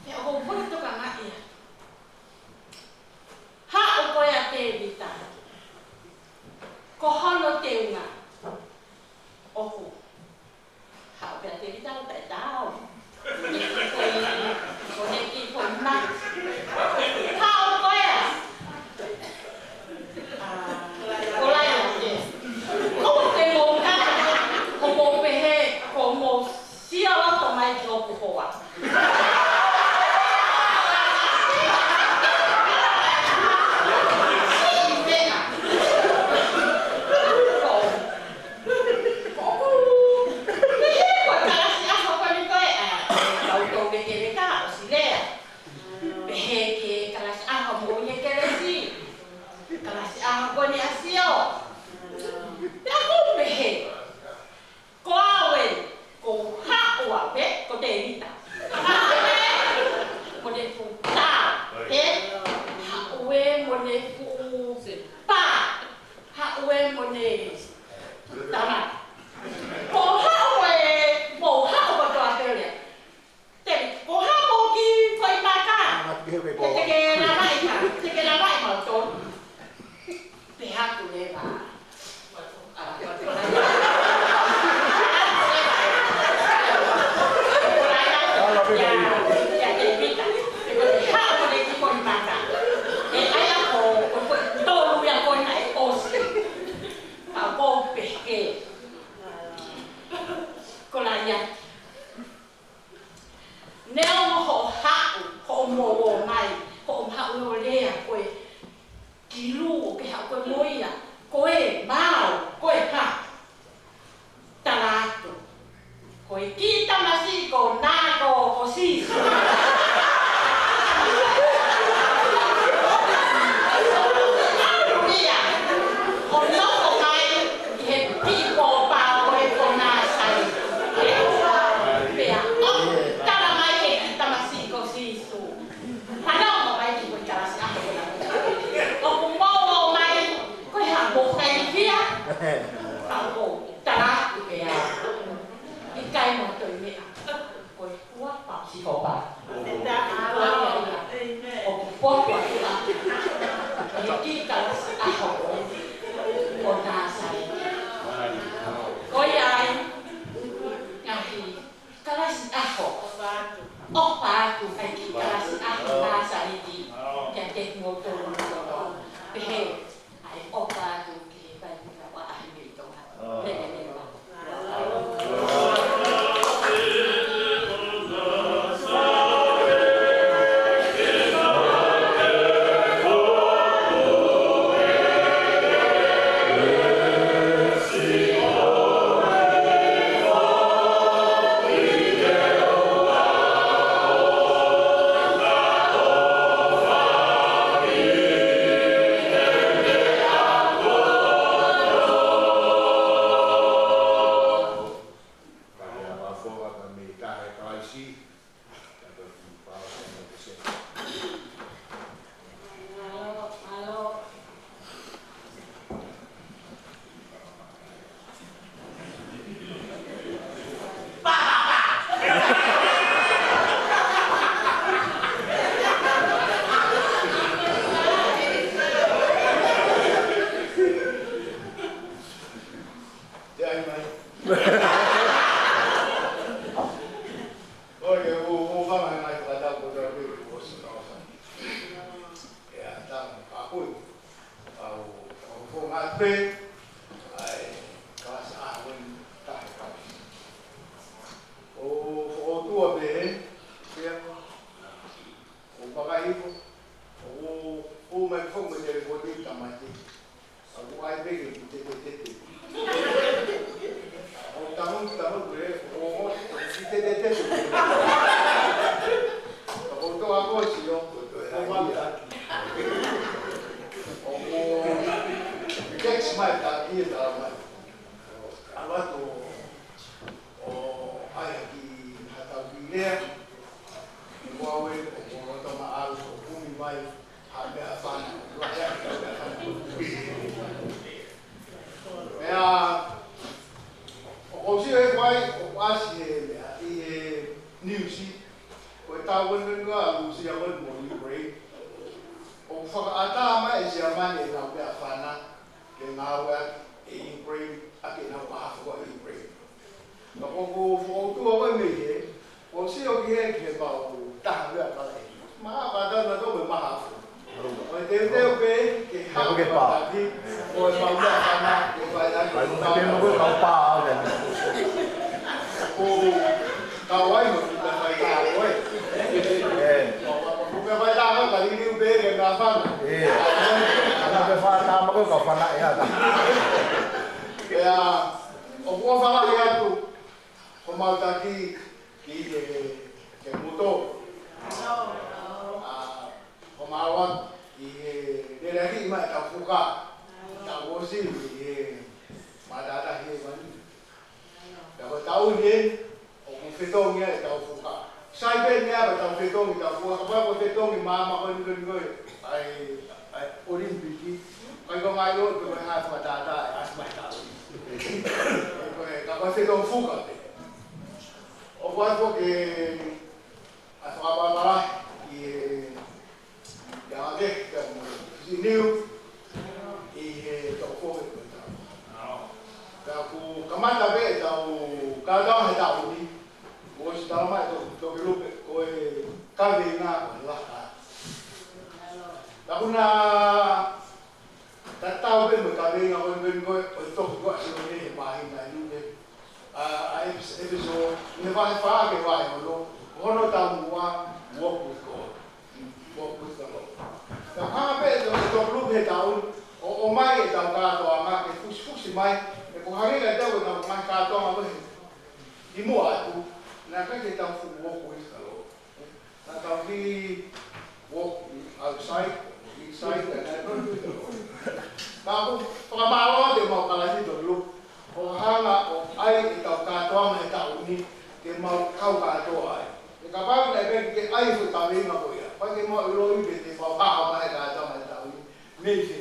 Pea ʻoku ou fakatokangaʻi atu, haʻu ko ē ʻa Tēvita, ko hono teunga ʻoku haʻu pē ʻa Tēvita ʻo taʻetaau. Ko e, ko e kiʻi foʻi mati. Haʻu ko ē ʻa, ʻa Kolaiate. ʻOku te mou kata, ʻoku mou pehē, ʻoku mou sio loto mai ki hoku hoa. Siʻi meʻa. Ko, ko, ko e kalasi ʻaho ko eni ko ē, ʻa, kau toulekeleka ʻosi lea. Pehē ki he kalasi ʻaho moʻui he kelesi. Kalasi ʻaho ko eni ʻa Sio. Pea ʻoku ou pehē, ko au ē, ko e haʻu au pē, ko Tēvita. ʻAlu ia, ʻo nofo mai ʻi he pipo pao ko e konā sai. Pea ʻoku tala mai ʻe he kiʻi tamasiʻi ko Sīsū. Hana o mai ki he kalasi ʻaho ko ena. ʻOku mou ō mai ko e hā, mou fakaivia? Ka ʻoku ou tala atu pē ʻe au, ʻikai mo toe meʻa. Ko e hua pau Sihova. ʻOku potu atu ʻa e kiʻi kalasi ʻaho ko ē ʻo Nāsaleti. Ko ia ai, ngaahi kalasi ʻaho. ʻOfa atu ʻa e kiʻi kalasi ʻaho Nāsaleti kiate kimoutolu moutolu. Pehē ʻa e ʻofa atu ki he Paipula ʻo ʻaʻahi mei Tonga. Lelelele. ʻIo, ʻoku ou fakaʻamu mai fakatau ko tau pē ko si tau fa. ʻIo, tau ka kui. ʻOku ou fakaʻamu pē ʻa e kalasi ʻaho ni, tahe kalasi. ʻOku ou fakaʻotua pē he, pea ʻoku ou fakaʻipo, ʻoku ou mai foki mo e telefoni tamate. ʻOku ʻai pē ke u tetetete. ʻOku tau, tau pē, ʻoku ou tetetete. ʻOku ou toa ko si ʻo, ʻoku ou text mai ta, ʻi he tala mai. ʻAlu atu ʻo ʻai ha kiʻi haʻatau kiʻi lea, ʻi muʻa ʻo e, ʻo, ʻo tama ʻalu ʻo kumi mai ha meʻafana, ʻo ʻai ha meʻafana. Meʻa, ʻoku ou sio he kuai, ʻoku ʻasi he meʻa, ʻi he niusi, ko e tau wenu wenu a Lusia wenu mo Ukraine. ʻOku fakaʻatā mai ʻe Siamane ʻenau meʻafana, ke ngāueʻaki ʻe Ukraine, ʻaki ʻenau ʻaho ko ē ʻi Ukraine. Ka ko ʻeku fokotuʻu ko ē mei hē, ʻoku ou sio ki he, ki he pau taha meʻa kala ē. Maha kātaki nautolu mo e maha afu. ʻOku teuteu pē ke haʻu ke pā. Kātaki, ko e pau meʻafana, ke fai ai. Ai, mo te mo ko e kau pā, au, ia. ʻOku kau ai mo kita fai tā ko ē. ʻĒ. ʻOku fai tā ko ē, ka liliu pē ke meʻafana. ʻĒ. Ka fai tā mo ko e kau fana, ʻe ata. ʻIo, ʻoku ou fakaʻamu atu, ko mau taki ki he, ke muto. ʻA, ko mau atu ʻi he lelei mai ʻetau fuka. Tau ʻosi ʻi he matata he mani. Ka ko e taʻu ni, ʻoku fetongi ai ʻetau fuka. Sai pē meʻa ko ʻetau fetongi ʻetau fuka, kapau ko e fetongi maama ko eni ko eni ko ē, ʻa e, ʻa e ʻOlimipiki. Kai ko ngai lo, ko e hā e fakatātā, ʻe ʻasi mai taʻu ni. Ko e, ka ko e fetongi fuka pē. ʻOku ʻai foki ʻa e fakapapala ʻi he, ʻi he ake, ka mo Siniu, ʻi he tau foki ko e tau. Ka ʻoku kamata pē ʻetau kātoanga he taʻu ni, ʻosi tala mai ʻe Toke, Toke Lupe, ko e kaveinga ko e laha. Ka ʻoku na tatau pē mo e kaveinga ko eni ko ē, ʻo e toki ko ē ʻa Sione he māhina ʻi Luke. ʻA, ʻa ʻEpes-, ʻEpeso, ʻi he vahe fā ki he vahe ono, ko hono taumuʻa, walk with God. Walk with the Lord. Ka hanga pē ʻe Toke, Toke Lupe he taʻu ni, ʻo, ʻomai ʻetau kātoanga, ke fusifusi mai, ʻe ko e hangē ka tau ʻetau mai kātoanga ko ē. ʻI muʻa atu, naʻe ʻikai ke tau fuʻu walk with the Lord. ʻAi ko e kaveinga ko ia. Pea ke mau ʻiloʻi pē te mau hao mai he kātaki mai tau i. Mei fē.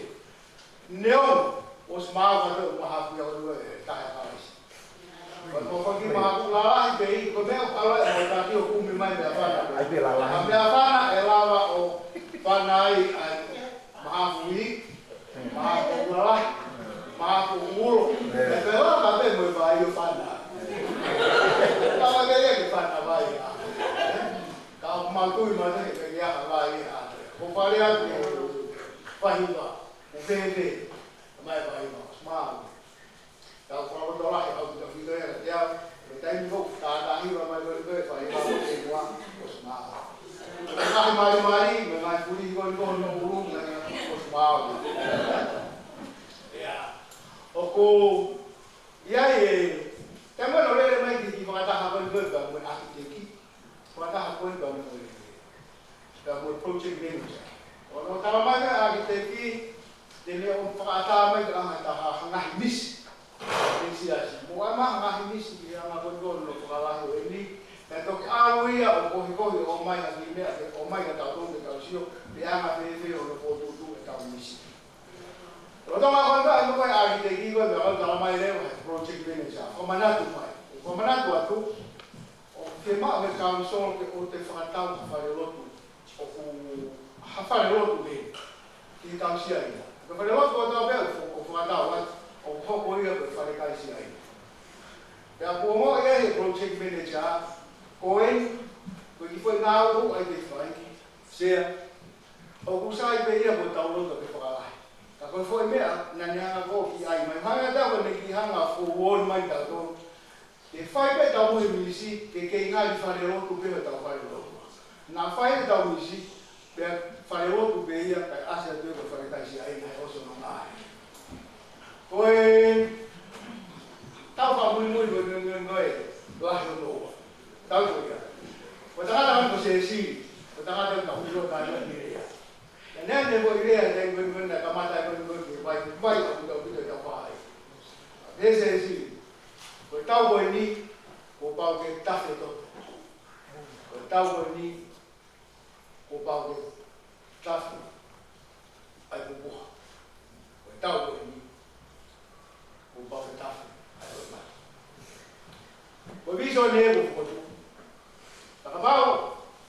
Neongo, ʻosi maʻu ʻa e mahafu ia ʻo e taha Kalaisi. Ko e mahafu lalahi pē ia, ko e meʻa ʻoku ʻalu ai ʻo taki ʻo kumi mai meʻafana. ʻAi pē lalahi. Ka meʻafana ʻe lava ʻo fana ai ʻa e mahafu ʻi, mahafu lalahi, mahafu ulo. ʻE pē lava pē mo e vai ʻo fana. Lava ke ia ke fana vai ʻa. Ka ʻoku mau tui mai ke ia ka vai ʻa. Ko fale atu ʻo faiva, ʻo fēfē, mai faiva, ʻosi maʻu. Tau fakalotolahi ʻaupito ʻaupito ia kiate au. Ko e taimi ko ē ʻoku tātāhiva mai ko ē faiva ko ē ʻi muʻa, ʻosi maʻu. Ko e ngaahi malimali, mo e ngaahi fulihi ko ē ʻi hono ʻulu, mo e ngaahi ʻosi maʻu. ʻIa. ʻOku ʻi ai e, taimi ʻoku lele mai ki he fakataha ko ē pea mo e ʻakiteki. Fakataha ko ē pea mo e, pea mo e project manager. ʻO ne tala mai ʻa e ʻakiteki, te ne ʻomi fakaʻatā mai ka hanga ʻe ha ngaahi misi. Misi ʻasi. Mo ʻai mai ha ngaahi misi ki he anga ko ē ʻo e fakalahi ʻo eni. Pea toki ʻalu ia ʻo kohikohi ʻo ʻomai ha kiʻi meʻa, ke ʻomai ka tau tonu ke tau sio, pe ʻe anga fēfē hono fokotuʻutuʻu ʻetau misi. Lolotonga ko ē ʻa e ʻakiteki ko ē, pea ʻoku tala mai leva ʻe he project manager, fakamanatu mai. Fakamanatu atu, ʻoku fiemaʻu ʻe he council ke ʻoua te fakatau ha falelotu, ʻoku ha falelotu pē, ki he tauhi siaina. Ko e falelotu ʻoku tau pē ʻoku fakatau ai, ʻoku hoko ia ko e fale kai siaina. Pea ʻoku ongoʻi ʻe he project manager, ko eni, ko e kiʻi foʻi ngāue ʻoku ʻai ke fai, Sea, ʻoku sai pē ia ko ʻetau loto ke fakalahi. Ka ko e foʻi meʻa, naʻa ne hanga ko ē ʻo ʻai mai. Hanga ʻe tautolu ko eni ke hanga ʻo forward mai tautolu. Ke fai pē ʻetau mohe misi, ke kei ngali falelotu pē ʻetau falelotu. Naʻa fai ʻetau misi, pea falelotu pē ia, kae ʻasi atu ia ko e fale kai siaina ʻi he ʻosi ʻo e ngaahi. Ko e tau fakamuimui ko e, ko e, ko e, ko e lahi hono ua. Tau ko ia. Ko e tangata ko Sēsili, ko e tangata ko e ʻilo ka ʻilo ni ia. Naʻa ne, ne ko ia, ne ko ia, ko ia, naʻe kamata ko ia, ko ia, ke vai, vai, ʻaupito, ʻaupito, ʻe tau fai. Ko Sēsili, ko e tau ko eni, kuo pau ke tafe toto. Ko e tau ko eni, kuo pau ke tafe ʻa e pupuha. Ko e tau ko eni, kuo pau ke tafe ʻa e loʻimata. Ko e visone ʻoku fokotuʻu. Ka kapau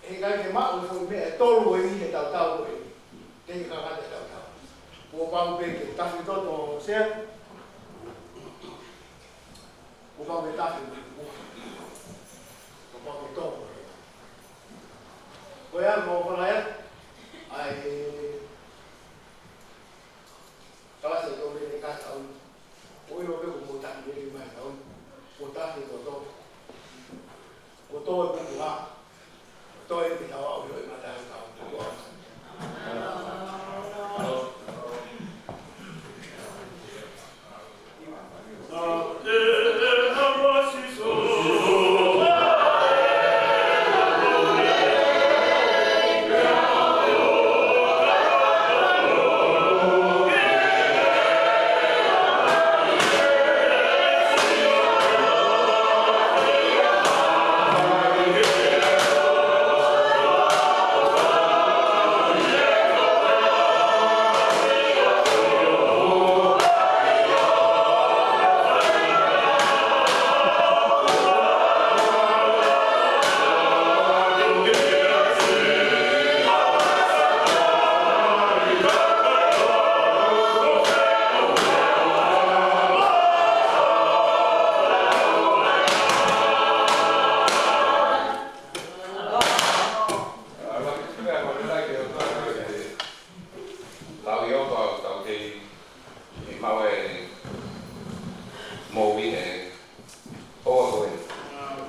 ʻe ʻikai ke maʻu e foʻi meʻa ʻe tolu ko eni he tau tau ko eni, te ke kakata e tau tau. Kuo pau pē ke tafe toto, Sea. Kuo pau ke tafe mo e pupuha. Kuo pau ke tō mo e. Ko ia mo fala ia. ʻAi, tala se tō me ne ka tau. ʻOi lo pe ko mo taki le mai tau. Ko tafe toto. Ko tō e pupuha. Ko tō e pita wa o lo e mata ka. Tau i opa, tau kei, i mawe, mo vihe, o a koe.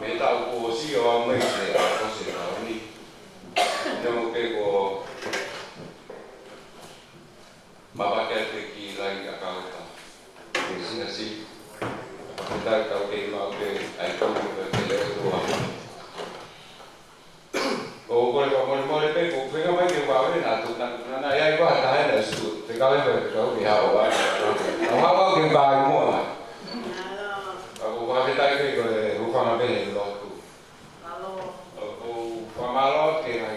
Me tau kuo sio au mai se a ko se tau ni. Ne mo ke ko, ma pa ke te ki lai a kau ta. Ke sina si. Ke tau tau kei mau ke ai kau ke ke le tua. ʻO ko e fakamolemole pē, ko e feinga mai ke vave na tu na, na, na, ia i kua ta hena stu. Te kau e pe, te kau ke hao ai. Na hao ke vai mo na. ʻA ko vave tai pē ko e hūfanga pē he lotu. ʻO ko fakamālō ke na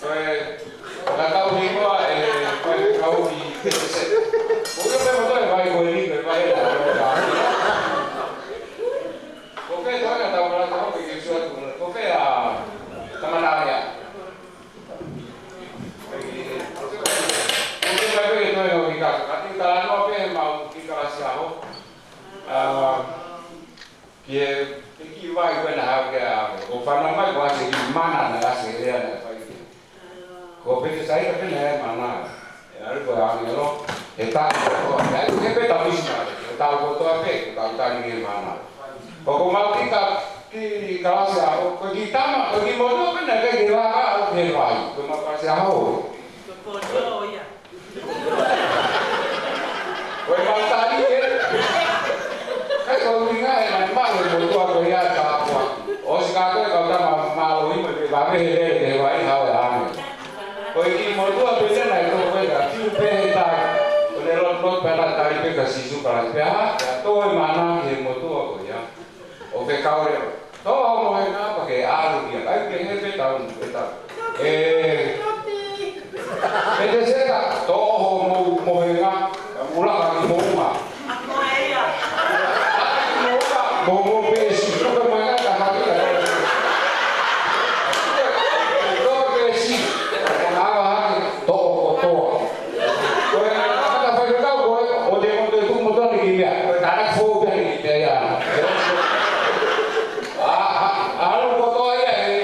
Ko e, ko e, ka tau hingoa e, ko e kau ki Peteseta. Ko ia pē mo toe vai ko eni, ko e vai e, ko fē toe ka tau mana tau ki Sua tu, ko fē a, tama nani a. Ko fē mai pē ke toe o ki ka, ka ti talanoa pē mau ki kalasi ʻaho. ʻA, ki he, ki he kiʻi vai ko ena hau ke a, ʻo fanongo mai ko ʻasi e kiʻi mana naʻe ʻasi e lea naʻe fai ki ai. Ko Petesaita pē naʻe mana. ʻE ʻalu ko e ʻāngelo, he taʻu kotoa, he ʻalu he pē taʻu misinale, he taʻu kotoa pē, ko e taʻu tali ki he mana. Ko, ko mau ki ka, ki kalasi ʻaho, ko e kiʻi tama, ko e kiʻi motuʻa pē naʻe ʻikai ke lava ʻo aʻu ki he vai, ko mau kalasi ʻaho. Ko e mau tali ē. ʻIkai ko e ʻuhinga ʻe naʻe maʻu e motuʻa ko ia ʻa e tāpuaki. ʻOsi kātoa e kau tama mālohi mo e vave he lele ki he vai, hau e ʻāngelo. Ko e kiʻi motuʻa pē ia naʻe tō ko ē ka fiu pē he tai. Ko ʻene lotu, lotu pē naʻe tali pē kia Sīsū Kalaisi pē, ʻa, ʻa tō e mana ki he motuʻa ko ia. ʻO fekau leva. Toʻo hoʻo mohenga pea ke ʻalu ia. ʻIkai ke he pē tau, pē tau. ʻE. Peteseta, toʻo hoʻo mo-, mohenga. Ka mula ka ki moʻunga. Mo mo pesi, ko e mohenga ka hake ka. Toʻo pesi, ka hake, toʻo kotoa. Ko e, ka fai ka tau ko e, ʻo te mo te tuku mo toni ki mea. Ko e tana fo pea ni ki mea ia. ʻA, ʻa, ʻalu kotoa ia, ʻe,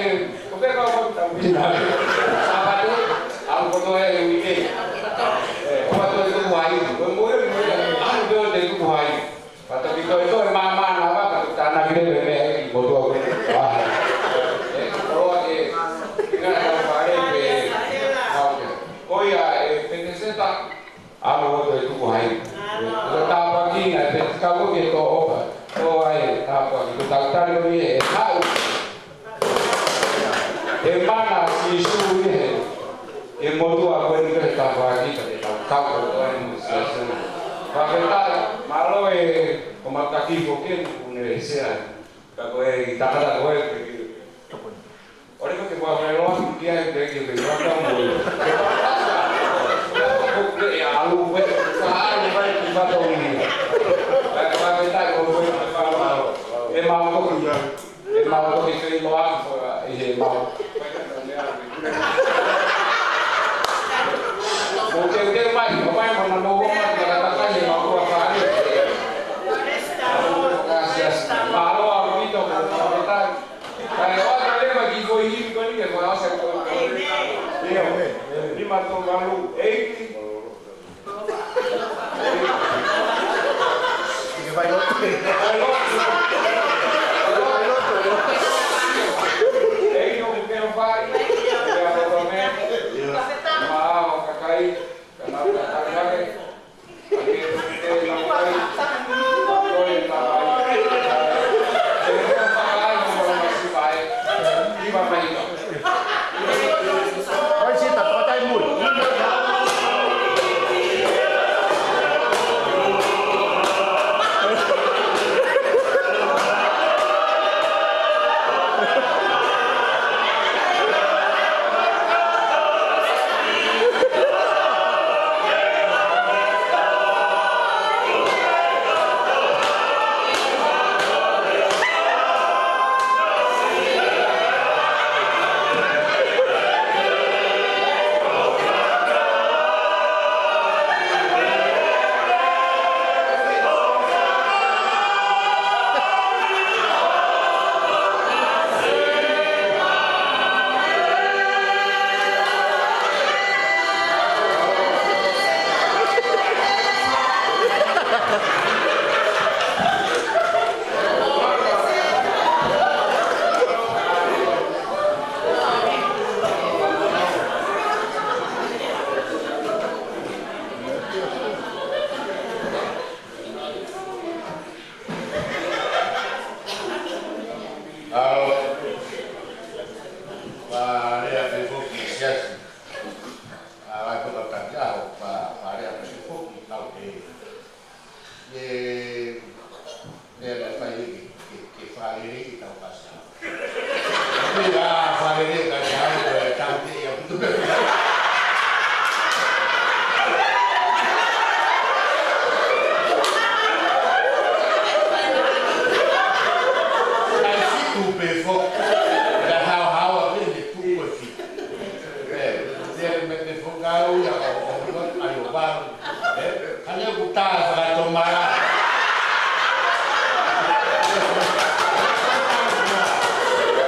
ko fē kau ko tau pina. Sāpate, ʻalu kotoa ia he uike. ʻE, ʻo ma toe tuku ai. Ko e mo e, mo e, ʻalu pē ʻo te tuku ai. Pea toki toe toe māmā na va, pea toki tānaki leva e meʻa ʻi motuʻa ko ē. ʻE, ko e, ʻi ngā tau fale pē, hau ke. Ko ia ʻe Peteseta, ʻalu ʻo toe tuku hai. Ko e tāpuaki na, ʻe Pete kau ke tō ʻopa. Tō ai, tāpuaki, ko e tau tali ko ē, ʻe haʻu. ʻE mana Sīsū ʻi he, ʻe motuʻa ko eni ko e tāpuaki ka te tau kau ko eni mo Sīsū. Fakafetaʻi, mālō e ko mataki ko ke ni kune sea. Ka ko e i takata ko e ke ke. ʻOle ko ke kua fai loa ki ai ke ke ke kua kau mo. Ko ke ʻalu ko e ka ʻalu mai ki fato ni. Ka fakafetaʻi ko e ke kua fai loa. ʻE mālō ko ia. ʻE mau toki fei loa ʻi he mau. Mo teuteu mai, mo mai, mo na mo mo mai, mo na takai, mo kua fale. Gracias. Mālō ʻaupito, mo na mo tai. Kae ʻoua te leva ki ko i himi ko ni ke fakaʻosi ko. Amen. Lima tolu valu, eight. ʻE, ʻe, ʻe fai ke, ke, ke fālele ke tau kasi au. Pea fālele ka ke au, ʻe, tau te ia putu pē. Kai fitu pē fo. Ka hao hao a pē ne tuku e fitu. ʻE, ʻe, me te fo kau ia o, o, o, ai o valu. ʻE, ka ne ku tā fakatomala.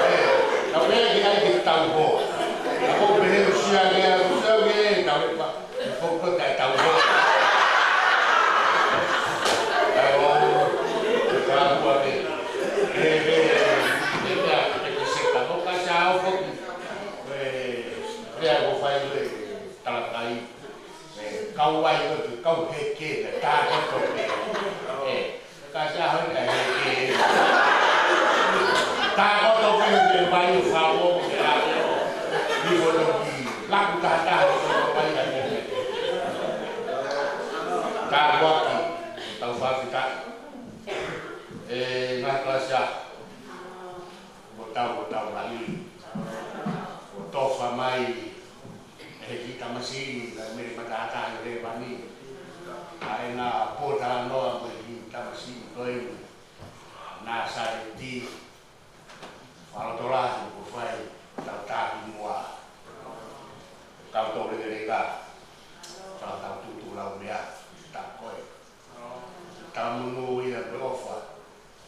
ʻE, ka pē ki ai ke tau ho. Ka ko pē he usia ke a usia ke tau e pa. Foko tai tau ho. Ai o, ka kua ke. ʻE, ʻe, ʻe, ʻe, ʻe, ʻe, ke se ka ko ka sa o foki. ʻE, ʻe, ko fai ʻe, talakai. ʻE, kau ai ko, kau heke, ʻe, tā koto pē. ʻE, ka sa ho ka heke. Tā koto pē, ʻe, vai o fao, ʻe, ʻe, ʻi foto ki, laku tātā, ʻe, vai, ʻe, ʻe. Tāpuaki, tau fakafetaʻi. ʻE, ngaahi kalasi ʻa, ʻo tau, ʻo tau lahi. ʻO tofa mai, ʻe he kiʻi tamasiʻi, ka mele matātā ʻi Lēvani. ʻA ʻena pōtalanoa mo e kiʻi tamasiʻi ko eni. Nāsaleti, fakalotolahi ko fai, tau taki muʻa. Kau tau lekeleka, tau tau tutu lau meʻa, tā ko e. Tau munu ia ko e ʻofa.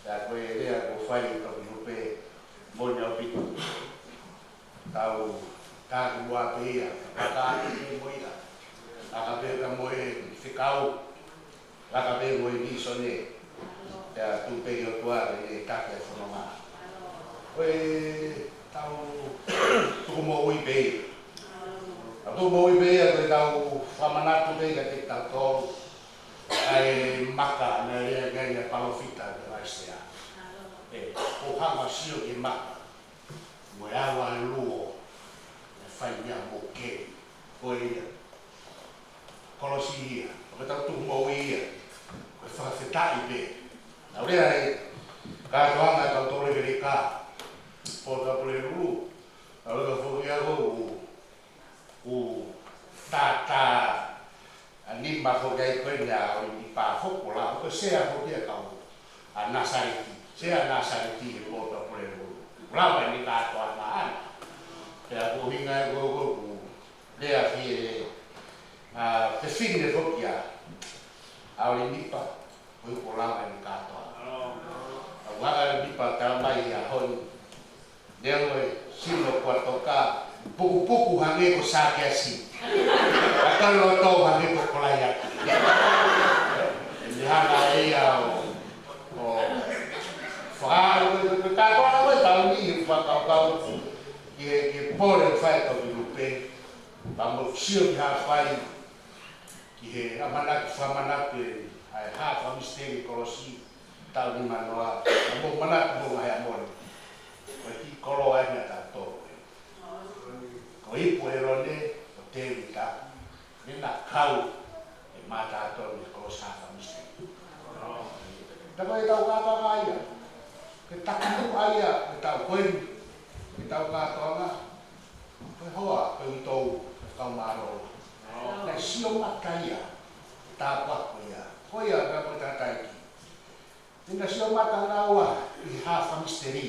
Ia ko e lea ko fai, tau munu pē, mo ni au piku. Tau taki muʻa pē ia, paka ake pē mo ia. Laka pē ka mo e fekau, laka pē mo e vīsone, pea tuku pē ki he ʻOtua ke ne taki e fononga. Ko e tau tuku moʻui pē ia. Tau tuku moʻui pē ia, ko e tau fakamanatu pē ia kiate kitautolu. ʻA e maka, naʻe lea ki ai ʻa e palōfita ko ʻAisea. ʻE, ʻo hanga sio ki he maka. Mo e ava e luo, ʻe fai ia mo ke, ko ia. Kolosi ia, ʻo ke tau tuku moʻui ia, ko e fakafetaʻi pē. Naʻa ku lea he kātoanga ʻa e kau tau lekeleka, Pō Tapulelulu, naʻa ku lea foki au ʻo, ʻo tātā, ʻa nima foki ai ko eni ʻa ʻOlinipa foki ʻo lava, ko e sea foki ʻa e kau ʻa Nāsaleti, sea Nāsaleti he Pō Tapulelulu. Lava ʻene kātoanga ʻana. Pea ko e ʻuhinga ia ko, ko, ko, lea ki he, ʻa, fefine foki ʻa, ʻa ʻOlinipa, ko e ʻuhinga ko e lava ʻene kātoanga. ʻA, ʻa ʻOlinipa tala mai ʻi he ʻaho ni. Lea mo e sino kuo toka, pukupuku hangē ko Sakeasi. ʻA e loto hangē ko Kolaiate. ʻE ne hanga ʻe ia ʻo, ʻo, fakaʻo, ko e kātoanga ko e taʻu ni, he fakakaukau ki he, ki he pole fai ʻa Tofilupe. Pea mo sio ki ha fai, ki he ʻamanaki, fakamanatu ʻa e hā fakamisiteli kolosi, taʻu nimanoa, ʻa mo manatu mo ngaahi ʻamoni. Ko e kiʻi koloa eni ʻa tautolu. Ko e ipu ʻa ʻElone, ko Tēvita, ne na kau ʻe Mātatoni he kolosi hā fakamisiteli. Ka ko e tau kātoanga ia, ke takimuʻa ia, ke tau koeni, ke tau kātoanga, ko e hoa, ko e uitou, ko e kau mālō. Naʻe sio mata ia, tāpuaki ia, ko ia ka ko e tataiki. Naʻe sio mata naua ʻi he hā fakamisiteli.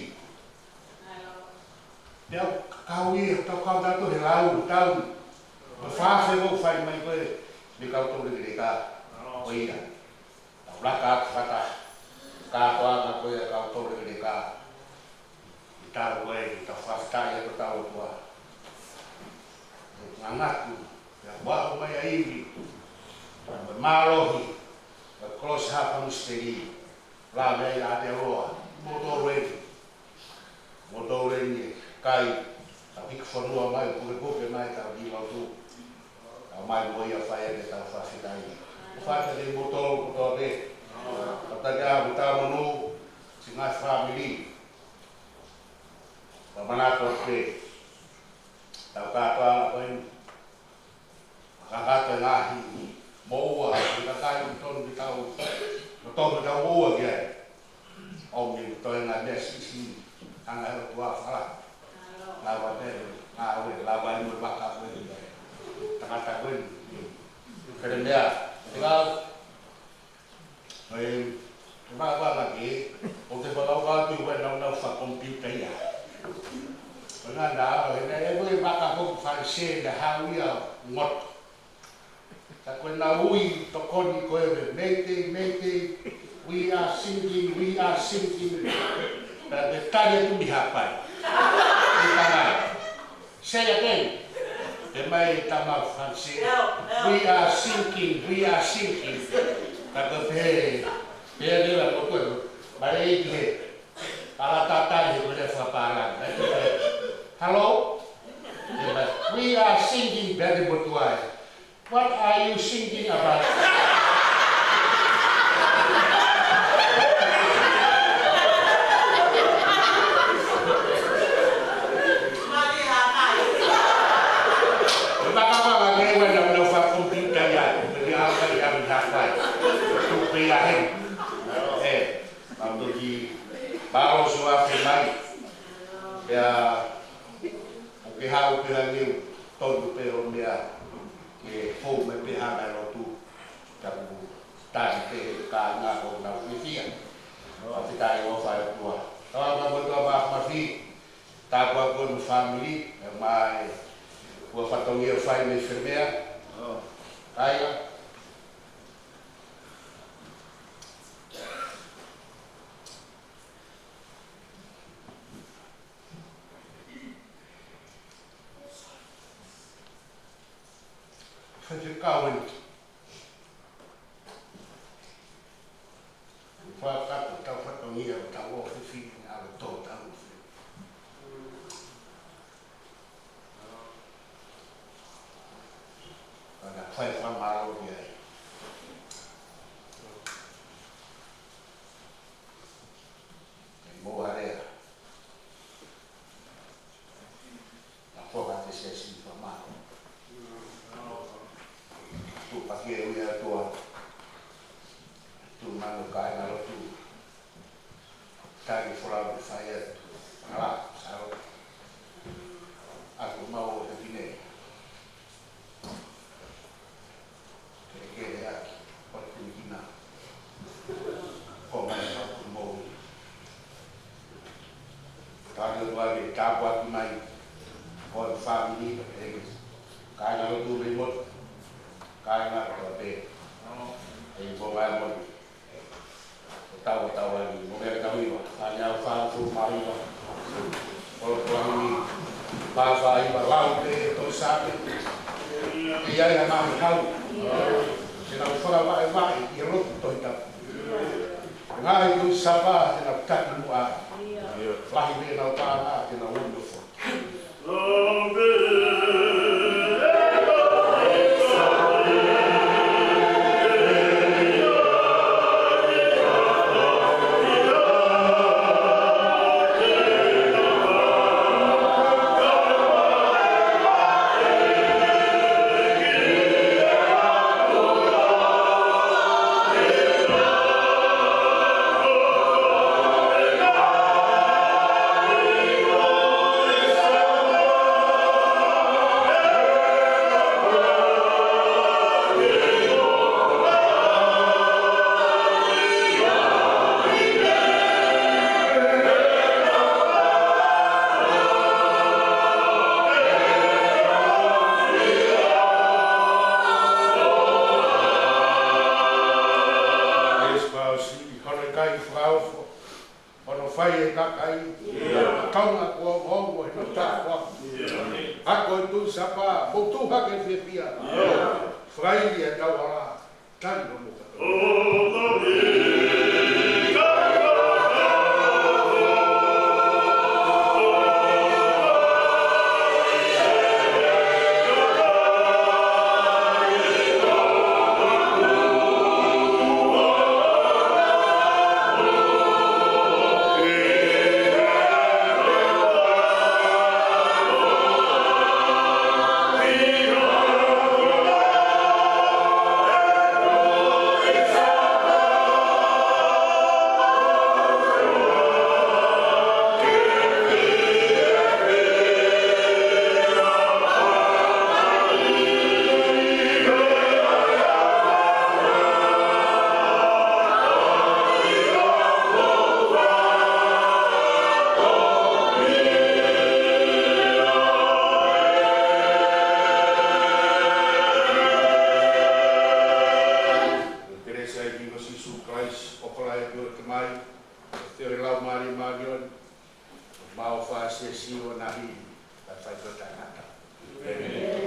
Pea kau ia, tau kau tautolu he lau, tau. Ko e fāfē ʻoku fai mai ko e, mei he kau tau lekeleka. Ko ia. Tau laka atu fakataha. Kātoanga ko ia kau tau lekeleka. ʻI he taʻu ko eni, tau fakafetaʻi atu ki he ʻOtua. Ngangatu, pea ʻoku aʻu mai ʻa e ivi, mo e mālohi, mo e kolosi hā fakamisiteli, lava ai ʻa Aotearoa, mo tolu eni, mo tolu eni, kai, tau hiki fonua mai, pukepuke mai, tau ki lotu. Tau mai mo ia fai ʻa e tau fakafetaʻi. Ko e fakafetaʻi mo tolu, ko tolu pē. Tau taki ʻa e tau manu, siʻi ngaahi fāmili. Pea manatu atu pē. Tau kātoanga ko eni. Kakato e ngaahi moʻua, ʻi he kakai ʻoku tonu ke tau Tau tau ua ki ai. ʻOmi toenga meʻa siʻisiʻi, anga e ʻOtua fala. Lava pē, ngāue, lava e mo e vaka ko ē. Tangata ko ē. Kele meʻa, te kau, ʻe, te vaka vaka ke, ʻo te vaka vaka tu ue nau nau fa computer ia. Ko e ngana, ʻe, ʻe, ʻe, vaka ko fanse, ʻe hau ia ngot. Ka ko e na ui tokoni ko e, Mayday, Mayday, we are sinking, we are sinking. Pea te tali atu mei Haʻapai. Te tala. Say again. Te mai tama fanse. Help, help. We are sinking, we are sinking. Ka ko e pehē, pehē leva ko e, mai e pehē. Ala tātai he ko e fakapālangi. Hello? We are sinking, very good. What are you thinking about? Ko e vaka vaka ke ua nau nau fa computer ia, ko e ʻaho ia ʻi Haʻapai. Tuku pē ia heni. ʻE, mau toki palo sua ke mai. Pea, ʻoku ke haʻu pē hangē ʻoku tonu pē hoʻo meʻa ke fou mai pē hanga lotu. Tapu tani pē kāinga ko nau fiefia. Fakafetaʻi ʻofa ʻa e ʻOtua. Tau ʻa e ʻOtua Māfimafi. Tapu ʻa e ko e fāmili, ʻe mai, ua fatongia fai mei Femea. Kāinga. Faifekau eni. Fakatapu tau fatongia ʻo tau ʻofefine ʻa e tō tau ʻofe. Ka na fai fakamālō ki ai. Kei mo alea. Na ko ka te se si fa ma. Tuʻu paki e ui ʻa e ʻOtua. Tuʻu manu kāinga lotu. Tali folau ke fai atu. Ala, sao. Aku mau o te pine. Kelekele ʻaki, ʻo te kina. Ko mai ka ku mou. Tali atu ai, tapu atu mai. Ko e fāmili, ka te eke. Kāinga lotu mei motu. Kāinga ko pē. ʻE ko mai motu. Tau, tau ai, mo mea tau iwa, tani au fāfū māiwa. Kolo kolo ni, pāfā iwa, lau pē, toi sāpe. ʻE ai a mahi hau. Te nau fara vaʻe vaʻe, ʻi he lotu Tohi Tapu. Ngaahi Tuʻi Sāpā, te nau taki muʻa. Lahi pē nau pānga, te nau ʻomi ʻo fo. Hono fai e kakai, kaunga kuo ongoongo he nau tākoa. Ako e Tuʻi Sāpā, mou tuʻu hake fiefia. Fai e tau ala, tali no muka. mai, ʻo e Laumālie Māʻoniʻoni, ʻo maʻu ʻa e siasi ʻo na hi, ka fai ko e taʻengata. ʻĒmeni.